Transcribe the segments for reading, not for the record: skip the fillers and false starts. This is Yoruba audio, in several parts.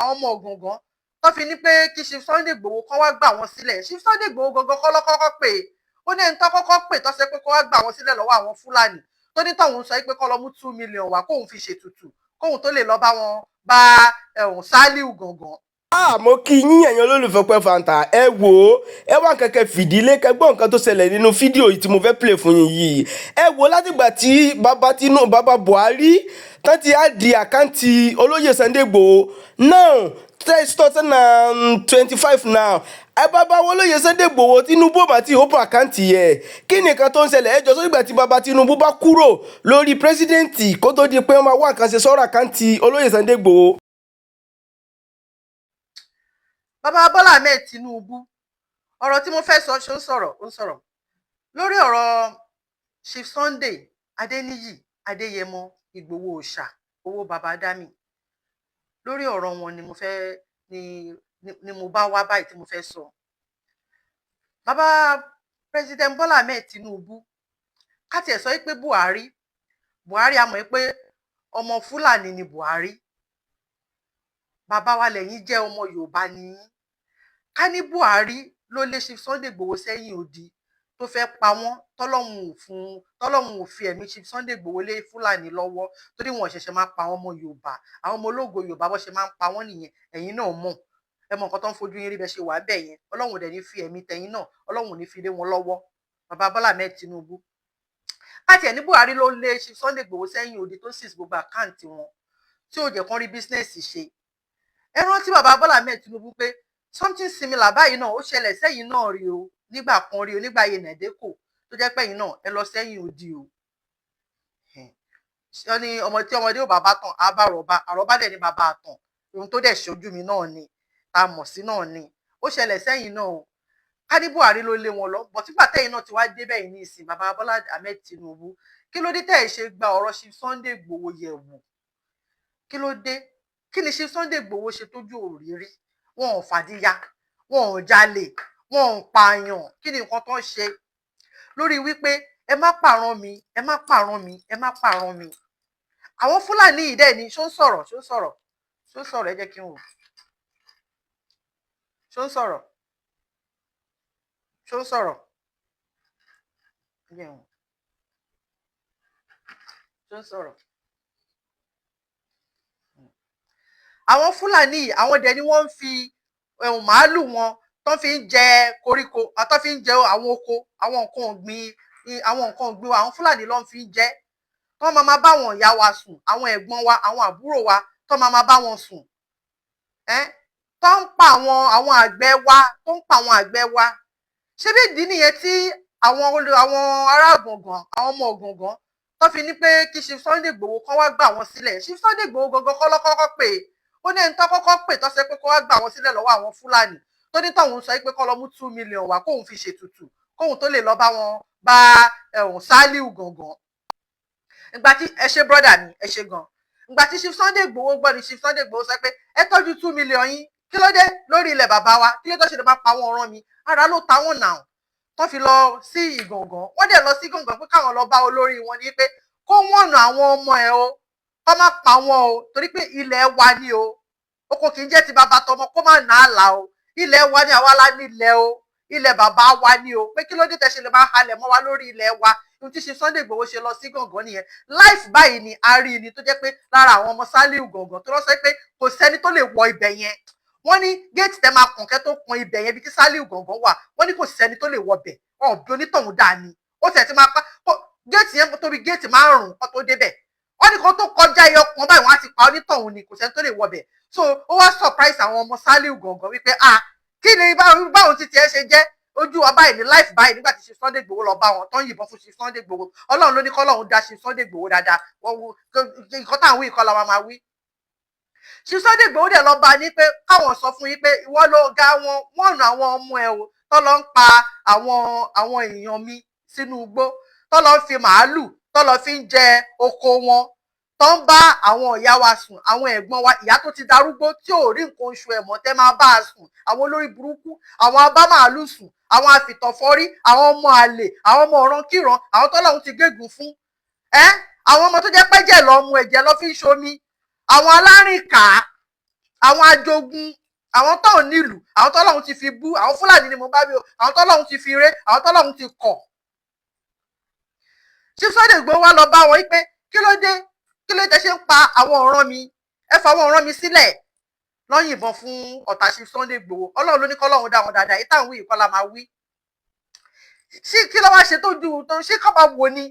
Àwọn ọmọ Ọ̀gàngán tó fi ní pé kí Chief Sunday Igboho kán wá gbà wọ́n sílẹ̀. Chief Sunday Igboho gangan kọ́ ló kọ́kọ́ pè é. Ó ní ẹni tó kọ́kọ́ pè tó sọ pé kó wá gbà wọ́n sílẹ̀ lọ́wọ́ àwọn Fúlàní, tó ní tọ̀hún sọ pé kó lọ mú 2 million wá kóun fi ṣètùtù, kóun tó lè lọ bá wọn bá ẹ̀hún Sálíù Gàngán. Ah, mo kí yín, ẹ̀yin olólùfẹ́ Ọpẹ́ Fanta. Ẹ wò ó, ẹ wá kẹ̀kẹ́ fìdílé kẹgbọ́n nǹkan tó ṣẹlẹ̀ nínú fídíò yìí tí mo fẹ́ play fún yín yìí. Ẹ wò ó, látìgbà tí bàbá Tinubu, bàbá Buhari tán ti á di account olóyè Sunday Igboho now, 2025 now, ẹ bàbá wo olóyè Sunday Igboho, Tinubu ò mà ti open account yẹ. Kí ni nǹkan tó ń ṣẹlẹ̀? Ẹ jọ sọ, ìgbà tí bàbá Tinubu bá kúrò lórí president kó tó di pé wọ́n máa wá nǹkan ṣe sọ́rọ̀ account olóyè Sunday Igboho. Bàbá Bọ́lá Ahmed Tinubu, ọ̀rọ̀ tí mo fẹ́ sọ, ṣó ń sọ̀rọ̀? Ó ń sọ̀rọ̀ lórí ọ̀rọ̀ Chief Sunday Adéníyì Adéyẹmọ Ìgbòho Òòṣà, owó baba dami. Lórí ọ̀rọ̀ wọn ni mo fẹ́ ni mo bá wá báyìí tí mo fẹ́ sọ. Bàbá President Bọ́lá Ahmed Tinubu, ká tiẹ̀ sọ pé Buhari, Buhari, a mọ̀ pé ọmọ Fúlàní ni Buhari. Bàbá wa lẹ́yìn jẹ́, ọmọ Yorùbá ni yín. Ká ní Buhari ló lé Chief Sunday Igboho sẹ́yìn odi tó fẹ́ pa wọ́n, tọ́lọ́hun ò fún, tọ́lọ́hun ò fi ẹ̀mí Chief Sunday Igboho lé Fúlàní lọ́wọ́, torí wọn ṣẹ̀ṣẹ̀ máa pa àwọn ọmọ Yorùbá, àwọn ọmọ ológo Yorùbá. Bó ṣe máa ń pa wọ́n nìyẹn. Ẹ̀yin náà mọ̀, ẹ mọ̀ nǹkan tó ń fojú yín rí bẹ́ẹ̀ ṣe wà bẹ́ẹ̀ yẹn. Ọlọ́run ò dẹ̀ ní fi ẹ̀mí tẹ̀yìn náà, Ọlọ́run ò ní fi lé wọn lọ́wọ́. Bàbá Bọ́lá Ahmed Tinubu, káti ẹ̀ ní Buhari ló lé Chief Sunday Igboho sẹ́yìn odi tó sì gbogbo account wọn, tí ò jẹ́ kán rí business ṣe. Ẹ rántí, bàbá Bọ́lá Ahmed Tinubu, pé something similar báyìí náà ó ṣẹlẹ̀ sẹ́yìn náà rí o, nígbà kan rí o, nígbà ayé NADECO, tó jẹ́ pé ẹ̀yin náà ẹ lọ sẹ́yìn odi o. Wọ́n ní ọmọ tí ọmọdé ò bá bá tàn á bá àròbá, àròbá dẹ̀ ní bàbá àtàn. Ohun tó dẹ̀ ṣojú mi náà ni tá a mọ̀ sí náà ni ó ṣẹlẹ̀ sẹ́yìn náà o. Ká ní Buhari ló lé wọn lọ bọ̀ tígbà tẹ́yìn náà ti wá débẹ̀ yìí ní ìsìn, bàbá Bọ́lá Ahmed Tinubu, kí ló dé tẹ́ ẹ̀ ṣe gba ọ̀rọ̀ Chief Sunday Igboho yẹ̀ wò? Kí ló dé? Kí ni Chief Sunday Igboho ṣe tójú òrírí? Wọn ò fàdíyà, wọn ò jalè, wọn ò pààyàn. Kí ni nǹkan tó ń ṣe lórí wípé ẹ má pààrọ̀ mi, ẹ má pààrọ̀ mi, ẹ má pààrọ̀ mi? Àwọn Fúlàní yìí dẹ̀ ni. Ṣó ń sọ̀rọ̀? Ṣó ń sọ̀rọ̀? Ṣó ń sọ̀rọ̀? Ẹ jẹ́ kí n wò. Ṣó ń sọ̀rọ̀? Ṣó ń sọ̀rọ̀? Ẹ jẹ́ n wò. Ṣó ń sọ̀rọ̀? Àwọn Fúlàní yìí, àwọn dẹ̀ ni wọ́n ń fi ẹ̀hùn màálù wọn tó fi ń jẹ koríko, tó fi ń jẹ àwọn oko, àwọn nǹkan ọ̀gbìn, àwọn nǹkan ọ̀gbìn wa. Àwọn Fúlàní ló ń fi ń jẹ, tó máa máa bá àwọn ìyá wa sùn, àwọn ẹ̀gbọ́n wa, àwọn àbúrò wa, tó máa máa bá wọn sùn, tó ń pa àwọn àgbẹ̀ wa, tó ń pa àwọn àgbẹ̀ wa. Ṣé bí ìdí nìyẹn tí àwọn ará Ọ̀gàngán, àwọn ọmọ Ọ̀gàngán tó fi ní pé kí Chief Sunday Igboho kán wá gbà wọ́n sílẹ̀? Chief Sunday Igboho gangan kọ́ ló kọ́kọ́ pè é. Ó ní ẹni tó kọ́kọ́ pè tó sọ pé kó wá gbà wọ́n sílẹ̀ lọ́wọ́ àwọn Fúlàní, tó ní tọ̀hún sọ pé kó lọ mú 2 million wá kóun fi ṣètùtù, kóun tó lè lọ bá wọn bá ẹ̀hún Sálíù Gàngán. Ìgbà tí ẹ ṣe, brother mi, ẹ ṣe gan. Ìgbà tí Chief Sunday Igboho gbọ́ ni Chief Sunday Igboho sọ pé ẹ tọ́jú 2 million yín. Kí ló dé lórí ilẹ̀ bàbá wa? Kí ló tó ṣe lè máa pa àwọn ọ̀ràn mi? Ara ló ta wọ́n nà tó fi lọ sí Ìgàngán. Wọ́n dẹ̀ lọ sí Ìgàngán pé káwọn lọ bá olórí wọn ní pé kó wọ̀nà àwọn ọmọ ẹ̀ o, kó má pa wọn o, torí pé ilẹ̀ wa ni o. Oko kì í jẹ́ ti bàbá tọmọ kó má nà á là o. Ilẹ̀ wa ni, àwa la nílẹ̀ o, ilẹ̀ bàbá wa ni o, pé kí ló dé tẹ́ ṣe lè máa halẹ̀ mọ́ wa lórí ilẹ̀ wa? Ohun tí ṣe Sunday Igboho ṣe lọ sí Gàngán nìyẹn. Live báyìí ni a rí ni tó jẹ́ pé lára àwọn ọmọ Sálíù Gàngán tó lọ sọ pé kò sẹ́ni tó lè wọ ibẹ̀ yẹn. Wọ́n ní géètì tẹ́ máa kàn kẹ́ tó kan ibẹ̀ yẹn, ibi tí Sálíù Gàngán wà, wọ́n ní kò sẹ́ni tó lè wọ bẹ̀. Ọ̀bí onítọ̀hún dáa ni ó tẹ̀ ti máa pa géètì yẹn, tóbi géètì márùn-ún kó tó débẹ̀. Wọ́n ní kó tó kọjá ẹyọ kan báyìí, wọ́n á ti pa onítọ̀hún ni. Kò sẹ́ni tó lè wọ bẹ̀. So ó wá surprise àwọn ọmọ Sálíù Gàngán wípé, ah, kí ni báwo ti tiẹ̀ ṣe jẹ́ ojú wa báyìí ní live báyìí? Nígbà tí Chief Sunday Igboho lọ bá wọn tó ń yìnbọn fún Chief Sunday Igboho, Ọlọ́run ló ní kọ́lọ́run dá Chief Sunday Igboho dáadáa. Wọ́n wo nǹkan táwọn wí kọ́ la máa wí. Chief Sunday Igboho dẹ̀ lọ bá ní pé káwọn sọ fún yín pé ìwọ ló ga wọn, wọ́n nà àwọn ọmọ ẹ o, tó lọ ń pa àwọn èèyàn mi sínú igbó, tó lọ ń fi màálù tó lọ fi ń jẹ oko wọn, tó ń bá àwọn ìyá wa sùn, àwọn ẹ̀gbọ́n wa, ìyá tó ti darúgbó tí ò rí nǹkan oṣù ẹ̀ mọ́, tẹ́ máa bá a sùn, àwọn olórí burúkú, àwọn abámàálù sùn, àwọn afìtọ̀fọ́rí, àwọn ọmọ àlè, àwọn ọmọ ọ̀ràn kíran, àwọn tọ́lọ́run ti gégùn fún ẹ́, àwọn ọmọ tó jẹ́ pẹ́jẹ́ lọ mu ẹ̀jẹ̀ lọ fi ń ṣomi, àwọn alárìnká. Àwọn ajogun, àwọn tó ò nílùú, àwọn tọ́lọ́run ti fi bú, àwọn Fúlàní ni mo bá wí o, àwọn tọ́lọ́run ti fi ré, àwọn tọ́lọ́run ti kọ̀. Chief Sunday Igboho wá lọ bá wọn pé, kí ló dé? Kí ló dé ṣe ń pa àwọn ọ̀ràn mi? Ẹ fa àwọn ọ̀ràn mi sílẹ̀. Lọ́ yìnbọn fún ọ̀tá Chief Sunday Igboho. Ọlọ́run ló ní kọ́lọ́run dá wọn dáadáa. Ìtàn wí ìkọlà máa wí ṣé kí ló wá ṣe tó ju tó ṣé kọ́ máa wò ni?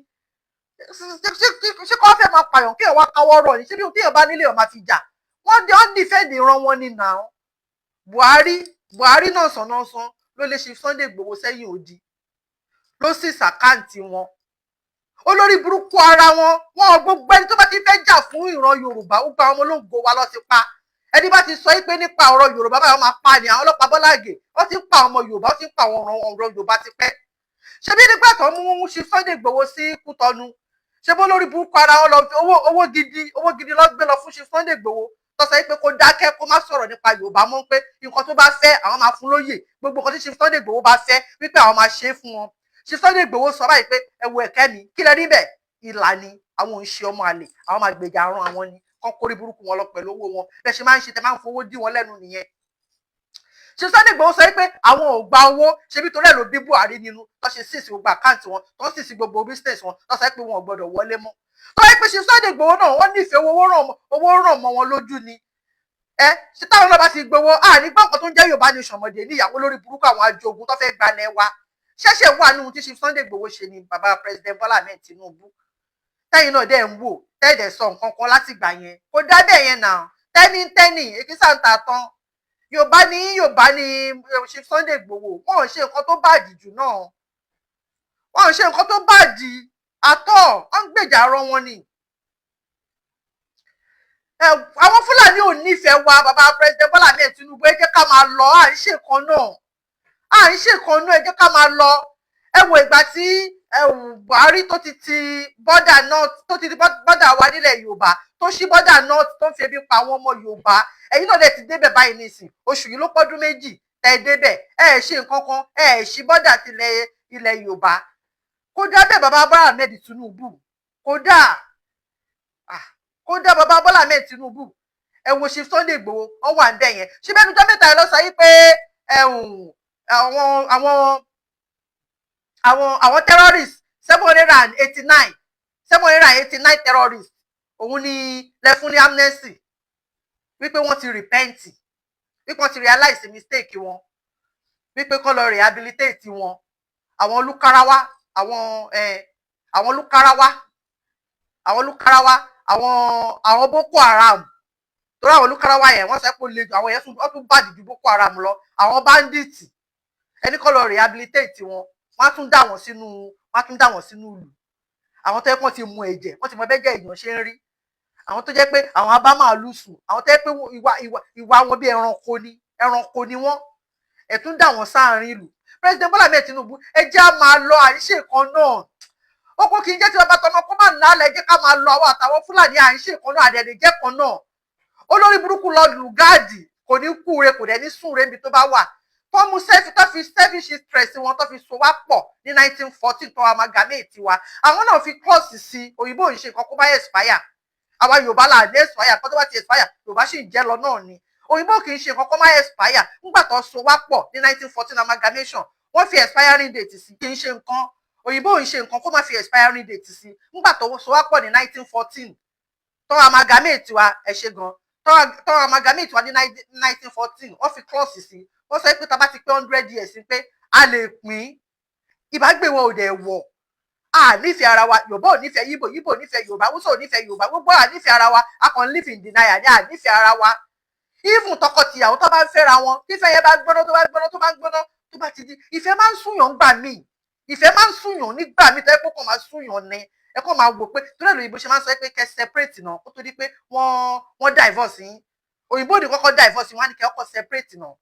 Ṣé kọ́ fẹ́ máa pààyàn kí ẹ̀ wá káwọ́ rọ̀ ni? Ṣé bí téèyàn bá nílé ọ̀ máa fi jà wọ́n dé? Ọ́n defend ìran wọn ni nà. Buhari, Buhari náà sàn náà sàn ló lè ṣe Sunday Igboho sẹ́yìn odi, ló sì s'account wọn. Olórí burúkú ara wọn wọn. Gbogbo ẹni tó bá ti fẹ́ jà fún ìran Yorùbá, ó gba ọmọ ológo wa lọ sí pa. Ẹni bá ti sọ pé nípa ọ̀rọ̀ Yorùbá báyìí, wọ́n máa pa ni. Àwọn ọlọ́pàá Bọ́lá Ìgè, wọ́n ti ń pa ọmọ Yorùbá, wọ́n ti ń pa àwọn ọ̀rọ̀ Yorùbá ti pẹ́. Ṣebí nígbà tó mú ṣe Sunday Igboho sí Kútọ́nù, ṣé bó lórí burúkú ara wọn lọ owó gidi, owó gidi lọ gbé lọ fún ṣe Sunday Igboho, tó sọ pé kó dákẹ́, kó má sọ̀rọ̀ nípa Yorùbá mọ́, pé nǹkan tó bá fẹ́, àwọn máa fún lóyè. Gbogbo nǹkan tí ṣe Sunday Igboho bá fẹ́, wípé àwọn máa ṣe é fún wọn. Ṣe Sunday Igboho sọ báyìí pé, ẹ wo ẹ̀kẹ́ mi, kí lẹ rí bẹ́ẹ̀? Ìlà ni àwọn ò ń ṣe ọmọ àlè, àwọn máa gbèjà àrùn àwọn ni kán kórí burúkú wọn lọ pẹ̀lú owó wọn. Bẹ́ẹ̀ ṣe máa ń ṣe, tẹ máa ń fowó dí wọn lẹ́nu nìyẹn. Ṣe Sunday Igboho sọ pé àwọn ò gba owó? Ṣebí torí ẹ̀ ló bí Buhari nínú, tó ṣe seize gbogbo account wọn, tó seize gbogbo business wọn, tó sọ pé wọn ò gbọdọ̀ wọlé mọ́. Tó yẹ pé ṣe Sunday Igboho náà, wọ́n nífẹ̀ẹ́ owó, owó ràn mọ́ wọn lójú ni. Ẹ ṣe táwọn náà bá ti gbowó, à ní gbọ́ǹkan tó ń jẹ́ Yorùbá nation mọ̀dé ní ìyàwó lórí burúkú àwọn ajogun tó fẹ́ gbalẹ̀ wa. Ṣẹ̀ṣẹ̀ wà nínú tí ṣe Sunday Igboho ṣe ni bàbá President Bọ́lá Ahmed Tinubu, tẹ́yìn náà dẹ̀ ń wò, tẹ́ẹ̀dẹ̀ sọ nǹkan kan látìgbà yẹn. Kò dá bẹ́ẹ̀ yẹn náà. Tẹ́nítẹ́nì èkísà ń ta tán. Yorùbá ní, Yorùbá ní ṣe Sunday Igboho. Wọn ò ṣe nǹkan tó bad jù náà, wọn ò ṣe nǹkan tó bad àtọ̀. Wọn ń gbèjà ara wọn ni. Àwọn Fúlàní ò nífẹ̀ẹ́ wa. Bàbá President Bọ́lá Ahmed Tinubu, ẹ jẹ́ ká máa lọ. À ń ṣe kan náà, à ń ṣe kan náà, ẹ jẹ́ ká máa lọ. Ẹ wo ìgbà tí Buhari tó ti ti border north, tó ti ti border wa nílẹ̀ Yorùbá, tó ṣí border north, tó ń fi ebi pa àwọn ọmọ Yorùbá. Ẹ̀yin náà dẹ̀ ti débẹ̀ báyìí nísìn, oṣù yìí ló pọ́dún 2 tẹ́ ẹ débẹ̀. Ẹ ẹ̀ ṣe nǹkan kan, ẹ ẹ̀ ṣí border tilẹ̀ ilẹ̀ Yorùbá. Kó dá bẹ́ẹ̀, bàbá Bọ́lá Ahmed Tinubu, kó dá, kó dá, bàbá Bọ́lá Ahmed Tinubu. Ẹ wo ṣe Sunday Igboho, ọ wà ń bẹ̀ yẹn. Ṣé bẹ́ẹ̀ níjọ́ mẹ́ta ẹ lọ sọ yìí pé àwọn terrorists 789, 789 terrorists, òun ni lẹ fún ní amnesty, wípé wọ́n ti repent, wípé wọ́n ti realize mistake wọn, wípé kọ́ lọ rehabilitate wọn. Àwọn Lukarawa, àwọn Lukarawa, àwọn Lukarawa, àwọn Boko Haram, torí àwọn Lukarawa yẹn, wọ́n sọ pé ó le jù. Àwọn yẹn wọ́n tún bad ju Boko Haram lọ. Àwọn bandits, ẹni kọ́ lọ rehabilitate wọn, wọ́n á tún dà wọ́n sínú ìlú. Àwọn tó yẹ kó ti mu ẹ̀jẹ̀, wọ́n ti mọ bẹ́jẹ̀ èèyàn ṣe ń rí. Àwọn tó jẹ́ pé àwọn abámàálù sùn, àwọn tó jẹ́ pé ìwà wọn bí ẹranko ni, ẹranko ni wọ́n, ẹ̀ tún dà wọ́n sáàrin ìlú. President Bọ́lá Ahmed Tinubu, ẹ jẹ́ á máa lọ. Àìṣe kan náà, oko kì í jẹ́ tí bàbá tọmọ kó má lálẹ́. Ẹ jẹ́ ká máa lọ. Àwọn àtàwọn Fúlàní, àìṣe kan náà, àdẹ̀dẹ̀ jẹ́ kan náà. Olórí burúkú lọ Lugard, kò ní kúre, kò dẹ̀ ní súnre níbi tó bá wà. Tó mú self, tó fi selfish interest wọn, tó fi so wá pọ̀ ní 1914, tó amalgamate wa. Àwọn náà fi clause sí. Òyìnbó ò ń ṣe nǹkan kó bá expire. Àwa Yorùbá là ní expire. Kó tó bá ti expire, Yorùbá sì ń jẹ́ lọ náà ni. Òyìnbó kì í ṣe nǹkan kó má expire. Nígbà tó so wá pọ̀ ní 1914 amalgamation, wọ́n fi expiring date sí. Kì í ṣe nǹkan, òyìnbó ò ń ṣe nǹkan kó má fi expiring date sí. Nígbà tó so wá pọ̀ ní 1914, tó amalgamate wa, ẹ ṣe gan, tó amalgamate wa ní 1914, wọ́n fi clause sí. Wọ́n sọ pé tá a bá ti pé 100 years pé a lè pín ìbágbé wọn. Ò dẹ̀ wọ̀, a nífẹ̀ẹ́ ara wa. Yorùbá ò nífẹ̀ẹ́ Yíbò, Yíbò ò nífẹ̀ẹ́ Yorùbá, Hausa ò nífẹ̀ẹ́ Yorùbá. Gbogbo a nífẹ̀ẹ́ ara wa, a kàn live in denial ní. A nífẹ̀ẹ́ ara wa. Even tọkọtìyàwó tó bá ń fẹ́ra wọn, tífẹ́ yẹn bá gbóná, tó bá gbóná, tó bá gbóná, tó bá ti di, ìfẹ́ máa ń súnyàn gbà míì. Ìfẹ́ máa ń súnyàn nígbà míì, tó yẹ kó kàn máa súnyàn ni. Ẹ kàn máa wò pé torí ẹ̀ lóyìnbó ṣe máa ń sọ pé kẹ́ separate náà, kó tó di pé wọ́n divorce yín. Òyìnbó ní kọ́kọ́ divorce yín, wọ́n á ní kẹ́ ọkọ̀ separate náà,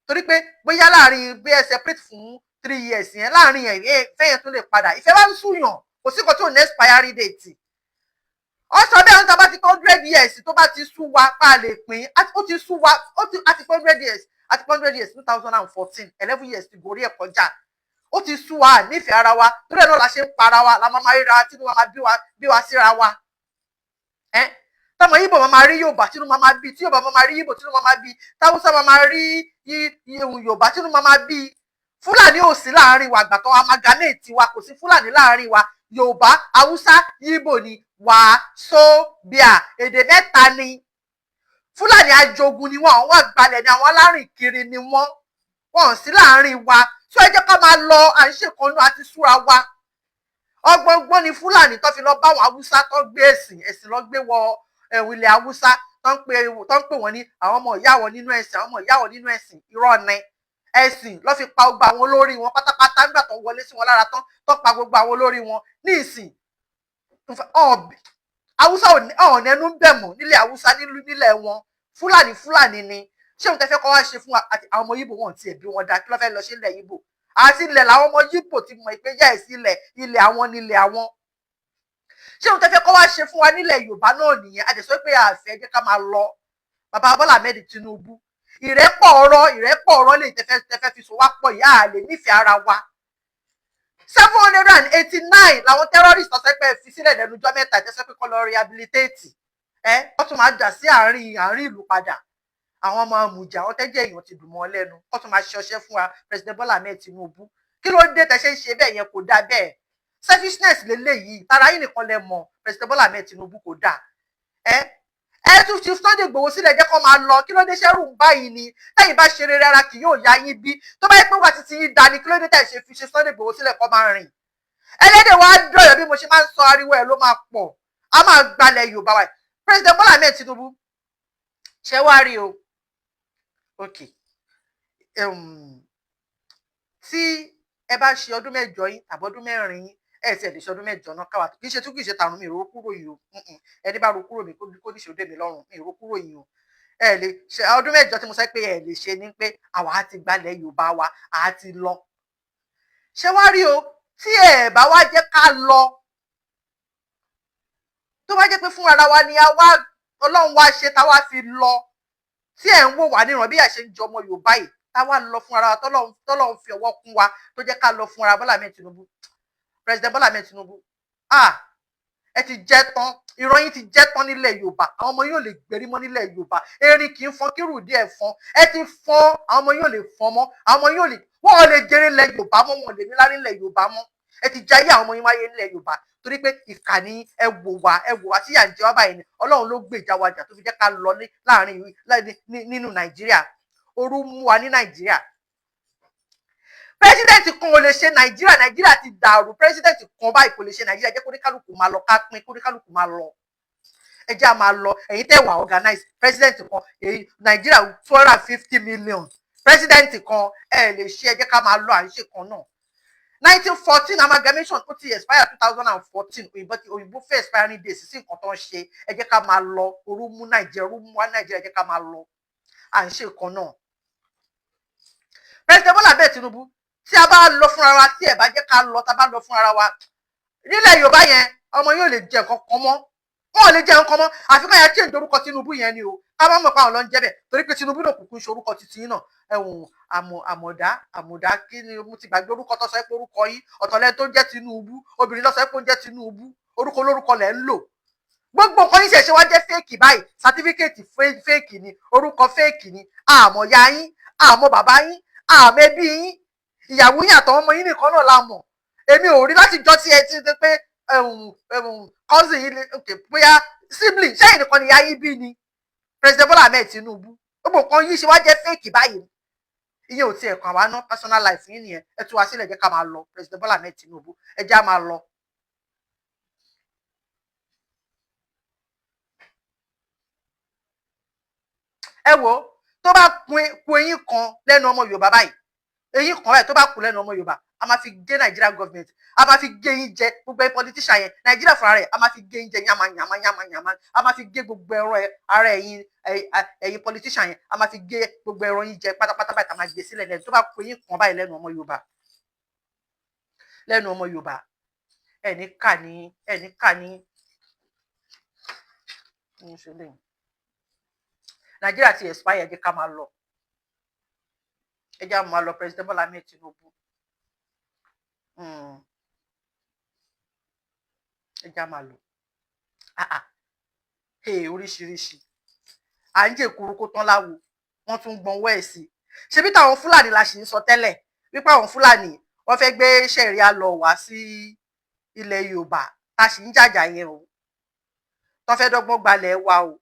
torí pé bóyá láàrin bí ẹ separate fún 3 years yẹn, láàrin yẹn, ìfẹ́ yẹn tún lè padà. Ìfẹ́ máa ń súnyàn. Kò sí nǹkan tí ò ní expiry date. Ó sọ bẹ́ẹ̀, níta bá ti 100 years, tó bá ti sú wa, pa lè pín. Ó ti sú wa, ó ti àti 100 years, àti 100 years, 2014, 11 years ti gorí ẹ̀ kọjá. Ó ti sú wa, nífẹ̀ẹ́ ara wa. Torí ẹ̀ náà la ṣe ń para wa, la máa máa ríra, tí wọ́n máa bí wa síra wa. Ẹ́ Tọmọ Yíbò máa máa rí Yorùbá, tínú máa máa bí, tí Yorùbá máa máa rí Yíbò, tínú máa máa bí, táwùsá máa máa rí Yorùbá, tínú máa máa bí. Fúlàní ò sí láàrin wa. Àgbàtàn amalgamate wa, kò sí Fúlàní láàrin wa. Yorùbá, Haúsá, Yíbò ni wàásóbíà, èdè mẹ́ta ni. Fúlàní ajogun ni wọn, àwọn àgbàlẹ̀ ni, àwọn alárìnkiri ni wọn, wọn ò sí láàrin wa. Tó ẹ jẹ́ ká máa lọ, à ń ṣèkànnú àti súra wa. Ọgbọ̀ngbọ́n ni Fúlàní tó fi lọ bá àwọn Haúsá tó gbé ẹ̀sìn, ẹ̀sìn lọ gbé wọ ẹ̀wọ̀n ilẹ̀ Haúsá, tó ń pè wọ́n ní àwọn ọmọ ìyá wọn nínú ẹ̀sìn, àwọn ọmọ ìyá wọn nínú ẹ̀sìn. Irọ́ ni. Ẹ̀sìn ló fi pa gbogbo àwọn olórí wọn pátápátá nígbà tó wọlé sí wọn lára tán, tó pa gbogbo àwọn olórí wọn. Ní ìsìn, Haúsá ọ̀nà ẹnu ń bẹ̀ mọ́ nílẹ̀ Haúsá, nílẹ̀ wọn. Fúlàní Fúlàní ni. Ṣé òun tẹ́ fẹ́ kọ́ wá ṣe fún wa? Àti àwọn ọmọ Yíbò, wọn tiẹ̀ bí wọn dá, kí ló fẹ́ lọ ṣe ilẹ̀ Yíbò? Àti ilẹ̀ làwọn ọmọ Yíbò ti mọ̀ pé yẹ́ ilẹ̀, ilẹ̀ àwọn nílẹ̀ àwọn. Ṣé òun tẹ́ fẹ́ kọ́ wá ṣe fún wa nílẹ̀ Yorùbá náà nìyẹn? A dẹ̀ sọ pé àfẹ́, jẹ́ ká máa lọ. Bàbá Bọ́lá Ahmed Tinubu, ìrẹ́pọ̀ ọ̀rọ̀, ìrẹ́pọ̀ ọ̀rọ̀ lè tẹ́fẹ́ fi so wá pọ̀ yìí, à lè nífẹ̀ẹ́ ara wa. 789 làwọn terrorists ọ̀sẹ̀ pé fi sílẹ̀ lẹ́nu ọjọ́ mẹ́ta, ìtẹ́sẹ́ pé kọ́ lọ rehabilitate. Ẹ wọ́n tún máa dà sí àárín ìlú padà. Àwọn ọmọ àmùjà, àwọn tẹ́jẹ́ èèyàn ti dùn mọ́ lẹ́nu, wọ́n tún máa ṣe ọṣẹ́ fún wa. President Bola Ahmed Tinubu, kí ló dé tẹ́ ṣe ń ṣe bẹ́ẹ̀ yẹn? Kò dáa bẹ́ẹ̀. Selfishness lélẹ́yìí, tara yín nìkan lẹ mọ̀. President Bola Ahmed Tinubu, kò dáa. Ẹ tún fi Sunday Igboho sílẹ̀, jẹ́ kó máa lọ. Kí ló dé? Ṣẹ́rù ń báyìí ni? Tẹ́yìn bá ṣe rere, ara kì yóò ya yín bí. Tó bá yẹ pé wà títí yín dání, kí ló dé tẹ̀ ṣe fi ṣe Sunday Igboho sílẹ̀ kó máa rìn? Ẹlẹ́dẹ̀ wa dọ̀yọ̀ bí mo ṣe máa ń sọ, ariwo ẹ̀ ló máa pọ̀. A máa gbalẹ̀ Yorùbá wa. President Bola Ahmed Tinubu, ṣé wàá rí o? Ok, tí ẹ bá ṣe ọdún 8 yín tàbí ọdún 4 yín, ẹ ti ẹ lè ṣe ọdún 8 náà káwa. Kì í ṣe tún, kì í ṣe tàrùn mi ìró kúrò yìí o. Ẹni bá ro kúrò mi, kó níṣòro dé mi lọ́rùn. Mi ìró kúrò yìí o. Ẹ lè ṣe ọdún 8 tí mo sọ pé ẹ lè ṣe ni pé àwa á ti gbalẹ̀ Yorùbá wa, á ti lọ. Ṣé wá rí o, tí ẹ bá wá jẹ́ ká lọ, tó bá jẹ́ pé fún ara wa ni a wá, Ọlọ́run wá ṣe tá wá fi lọ, tí ẹ̀ ń wò wá níran bí àṣẹ ń jọ ọmọ Yorùbá yìí, tá wá lọ fún ara wa, tọ́lọ́run fi ọwọ́ kún wa, tó jẹ́ ká lọ fún ara, Bọ́lá Ahmed Tinubu, President Bọ́lá Ahmed Tinubu, ah, ẹ ti jẹ́ tán. Ìran yín ti jẹ́ tán nílẹ̀ Yorùbá. Àwọn ọmọ yín ò lè gbérí mọ́ nílẹ̀ Yorùbá. Erin kì í fọ́n kírù díẹ̀ fọ́n. Ẹ ti fọ́n, àwọn ọmọ yín ò lè fọ́n mọ́. Àwọn ọmọ yín ò lè, wọ́n ò lè jèrè nílẹ̀ Yorùbá mọ́, wọn ò lè níláárí nílẹ̀ Yorùbá mọ́. Ẹ ti jayé àwọn ọmọ yín wáyé nílẹ̀ Yorùbá, torí pé ìkànnì. Ẹ wò wá, ẹ wò wá tí yà ń jẹ wá báyìí ni. Ọlọ́run ló gbèjà wa jà tó fi jẹ́ ká lọ láàrin nínú Nàìjíríà. Ooru mú wa ní Nàìjíríà. President kan ò lè ṣe Nàìjíríà. Nàìjíríà ti dàrú. President kan báyìí kò lè ṣe Nàìjíríà. Jẹ́ kóníkálukú máa lọ, ká pín, kóníkálukú máa lọ. Ẹ jẹ́ à máa lọ. Ẹ̀yin tẹ́ wà organize, president kan èyí Nàìjíríà, 250 million, president kan ẹ lè ṣe. Ẹ jẹ́ ká máa lọ, à ń ṣe kan náà. 1914 amalgamation ó ti expire 2014. Òyìnbó ti, òyìnbó fẹ́ expiring days sí nǹkan tó ń ṣe. Ẹ jẹ́ ká máa lọ. Orú mú Nàìjíríà, orú mú wá Nàìjíríà. Ẹ jẹ́ ká máa lọ, à ń ṣe kan náà. President Bola Ahmed Tinubu, tí a bá lọ fúnra wa, tí ẹ bá jẹ́ ká lọ, tá a bá lọ fúnra wa nílẹ̀ Yorùbá yẹn, ọmọ yóò lè jẹ nǹkan kan mọ́, wọn ò lè jẹ nǹkan mọ́. Àfi ká yà change orúkọ Tinubu yẹn ni o, ká má mọ̀ pé àwọn ló ń jẹ́ bẹ́ẹ̀, torí pé Tinubu náà kúkú ń ṣe orúkọ títí náà. Ẹ̀wọ̀n àmọ̀ àmọ̀dá àmọ̀dá, kí ni mo ti gbàgbé orúkọ tó sọ pé orúkọ yín? Ọ̀tọ̀lẹ́ tó ń jẹ́ Tinubu, obìnrin ló sọ pé ó ń jẹ́ Tinubu. Orúkọ olórúkọ lẹ̀ ń lò. Gbogbo nǹkan yín ṣẹ̀ṣẹ̀ wá jẹ́ fake báyìí. Certificate fake ni, orúkọ fake ni. Àmọ̀ ya yín, àmọ̀ bàbá yín, àmọ̀ ẹbí yín, ìyàwó yín àtàwọn ọmọ yín nìkan náà la mọ̀. Èmi ò rí láti jọ tí ẹ ti ṣe pé cousin yín, bóyá sibling, ṣẹ́yìn nìkan ni ìyá yín bí ni? President Bola Ahmed Tinubu, gbogbo nǹkan yín ṣe wá jẹ́ fake báyìí. Ìyẹn ò tiẹ̀ kàn wá ná, personal life yín nìyẹn. Ẹ tú wa sílẹ̀, jẹ́ ká máa lọ. President Bola Ahmed Tinubu, ẹ jẹ́ á máa lọ. Ẹ wo, tó bá ku eyín kan lẹ́nu ọmọ Yorùbá báyìí, eyín kan báyìí tó bá kù lẹ́nu ọmọ Yorùbá, a máa fi gé Nàìjíríà government, a máa fi gé yín jẹ. Gbogbo ẹ politician yẹn, Nàìjíríà fúnra rẹ̀, a máa fi gé yín jẹ yàmà yàmà yàmà yàmà. A máa fi gé gbogbo ẹran ara ẹ̀yin, ẹ̀yin politician yẹn, a máa fi gé gbogbo ẹran yín jẹ pátápátá báyìí, tá a máa gbé sílẹ̀ lẹ́nu. Tó bá kù eyín kan báyìí lẹ́nu ọmọ Yorùbá, lẹ́nu ọmọ Yorùbá, ẹni kà ní, ẹni kà ní. Nàìjíríà ti expire, ẹ jẹ́ ká máa lọ, ẹ jẹ́ á máa lọ. President Bola Ahmed Tinubu, ẹ jẹ́ á máa lọ. Hey, oríṣiríṣi à ń jèkuru kó tán láwo, wọ́n tún gbọ́nwọ́ ẹ̀ sí. Ṣebí táwọn Fúlàní la ṣì ń sọ tẹ́lẹ̀ wípé àwọn Fúlàní wọ́n fẹ́ gbé Sharia law wá sí ilẹ̀ Yorùbá, tá a sì ń jàjà yẹn o, tó fẹ́ dọ́gbọ́n gbalẹ̀ wa o.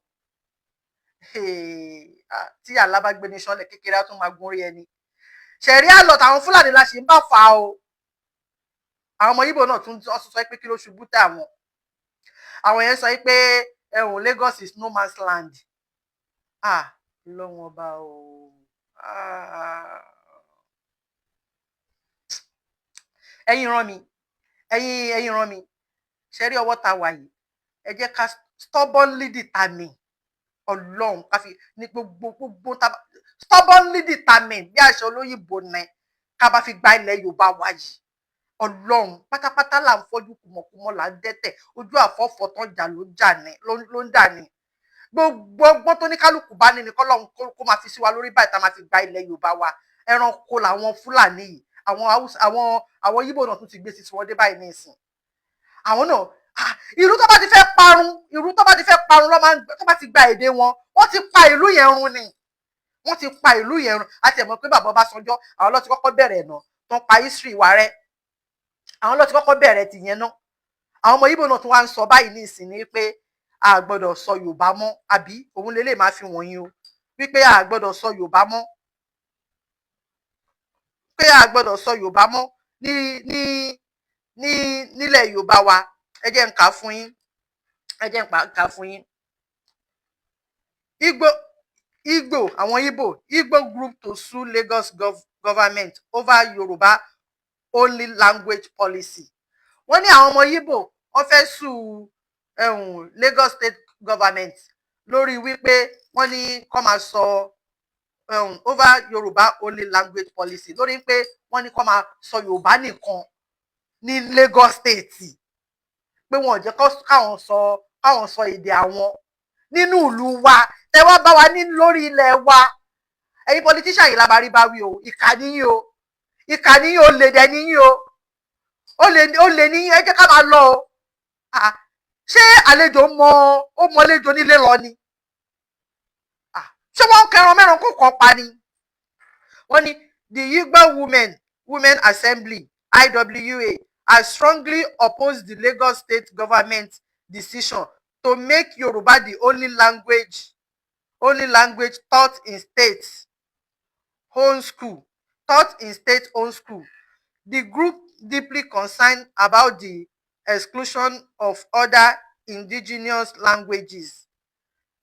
Tí alábàgbé ní sọ́lẹ̀ kékeré á tún máa gún orí ẹni. Sharia law táwọn Fúlàní la ṣì ń bá fà o. Àwọn ọmọ Ìgbò náà tún sọ pé kí ló ṣubú tẹ àwọn. Àwọn yẹn sọ pé ẹ̀hún, Lagos is no man's land. Ah, lọ́wọ́n ọba o. Ah. Ẹ̀yin ràn mí, ẹ̀yin ràn mí. Ṣe rí ọwọ́ ta wà yìí, ẹ jẹ́ ká stubbornly determine. Ọlọ́run, ká fi ní gbogbo tá stubbornly determine bí àṣẹ olóyìnbó ní ká bá fi gba ilẹ̀ Yorùbá wa yìí. Ọlọ́run, pátápátá là ń fọ́jú, kùmọ̀kùmọ̀ là ń dẹ́tẹ̀, ojú àfọ́fọ́ tán jà ló jà ní ló ń dà ní. Gbogbo ọgbọ́n tó ní kálukú bá ní ní kọ́lọ́run kó máa fi sí wa lórí báyìí tá a máa fi gba ilẹ̀ Yorùbá wa. Ẹranko làwọn Fúlàní yìí. Àwọn Haúsá, àwọn Yíbò náà tún ti gbé sísọ wọdé báyìí ní ìsìn. Àwọn náà, ìlú tó bá ti fẹ́ parun, ìlú tó bá ti fẹ́ parun lọ́ máa ń tó bá ti gba èdè wọn, wọ́n ti pa ìlú yẹn run ni, wọ́n ti pa ìlú yẹn run. Àti ẹ̀mọ́ pé bàbá Ọbásanjọ́, àwọn ló ti kọ́kọ́ bẹ̀rẹ̀ náà tó ń pa history wa rẹ́. Àwọn ló ti kọ́kọ́ bẹ̀rẹ̀ tìyẹn náà. Àwọn ọmọ Yíbò náà tún wá ń sọ báyìí ní ìsìn ní pé a gbọ́dọ̀ sọ Yorùbá mọ́, àbí òun lè lè máa fi wọ̀nyí o, wípé a gbọ́dọ̀ sọ Yorùbá mọ́, pé a gbọ́dọ̀ sọ Yorùbá mọ́ ní nílẹ̀ Yorùbá wa. Ẹ jẹ́ n kà fún yín, ẹ jẹ́ n kà fún yín. Igbo, àwọn Igbo, Igbo group to sue Lagos government over Yorùbá only language policy. Wọ́n ní àwọn ọmọ Igbo wọ́n fẹ́ sue Lagos State government lórí wípé wọ́n ní kó máa sọ over Yorùbá only language policy, lórí pé wọ́n ní kó máa sọ Yorùbá nìkan ní Lagos State, pé wọn ò jẹ́ káwọn sọ èdè àwọn nínú ìlú wa. Tẹ wá bá wa ní lórí ilẹ̀ wa. Ẹ̀yin politician yìí lábàárí bá wí o. Ìkà níyìn o, ìkà níyìn o, lè dẹ̀ níyìn o, ó lè níyìn. Ẹ jẹ́ ká máa lọ o. Ṣé àlejò mọ ó mọ àlejò nílé lọ ni? Ṣé wọ́n ń kẹran mẹ́ran kó kàn pa ni? Wọ́n ní the Igbo Women Assembly, IWA, has strongly opposed the Lagos State government decision to make Yoruba the only language taught in state own school taught in state-owned school. The group, deeply concerned about the exclusion of other indigenous languages,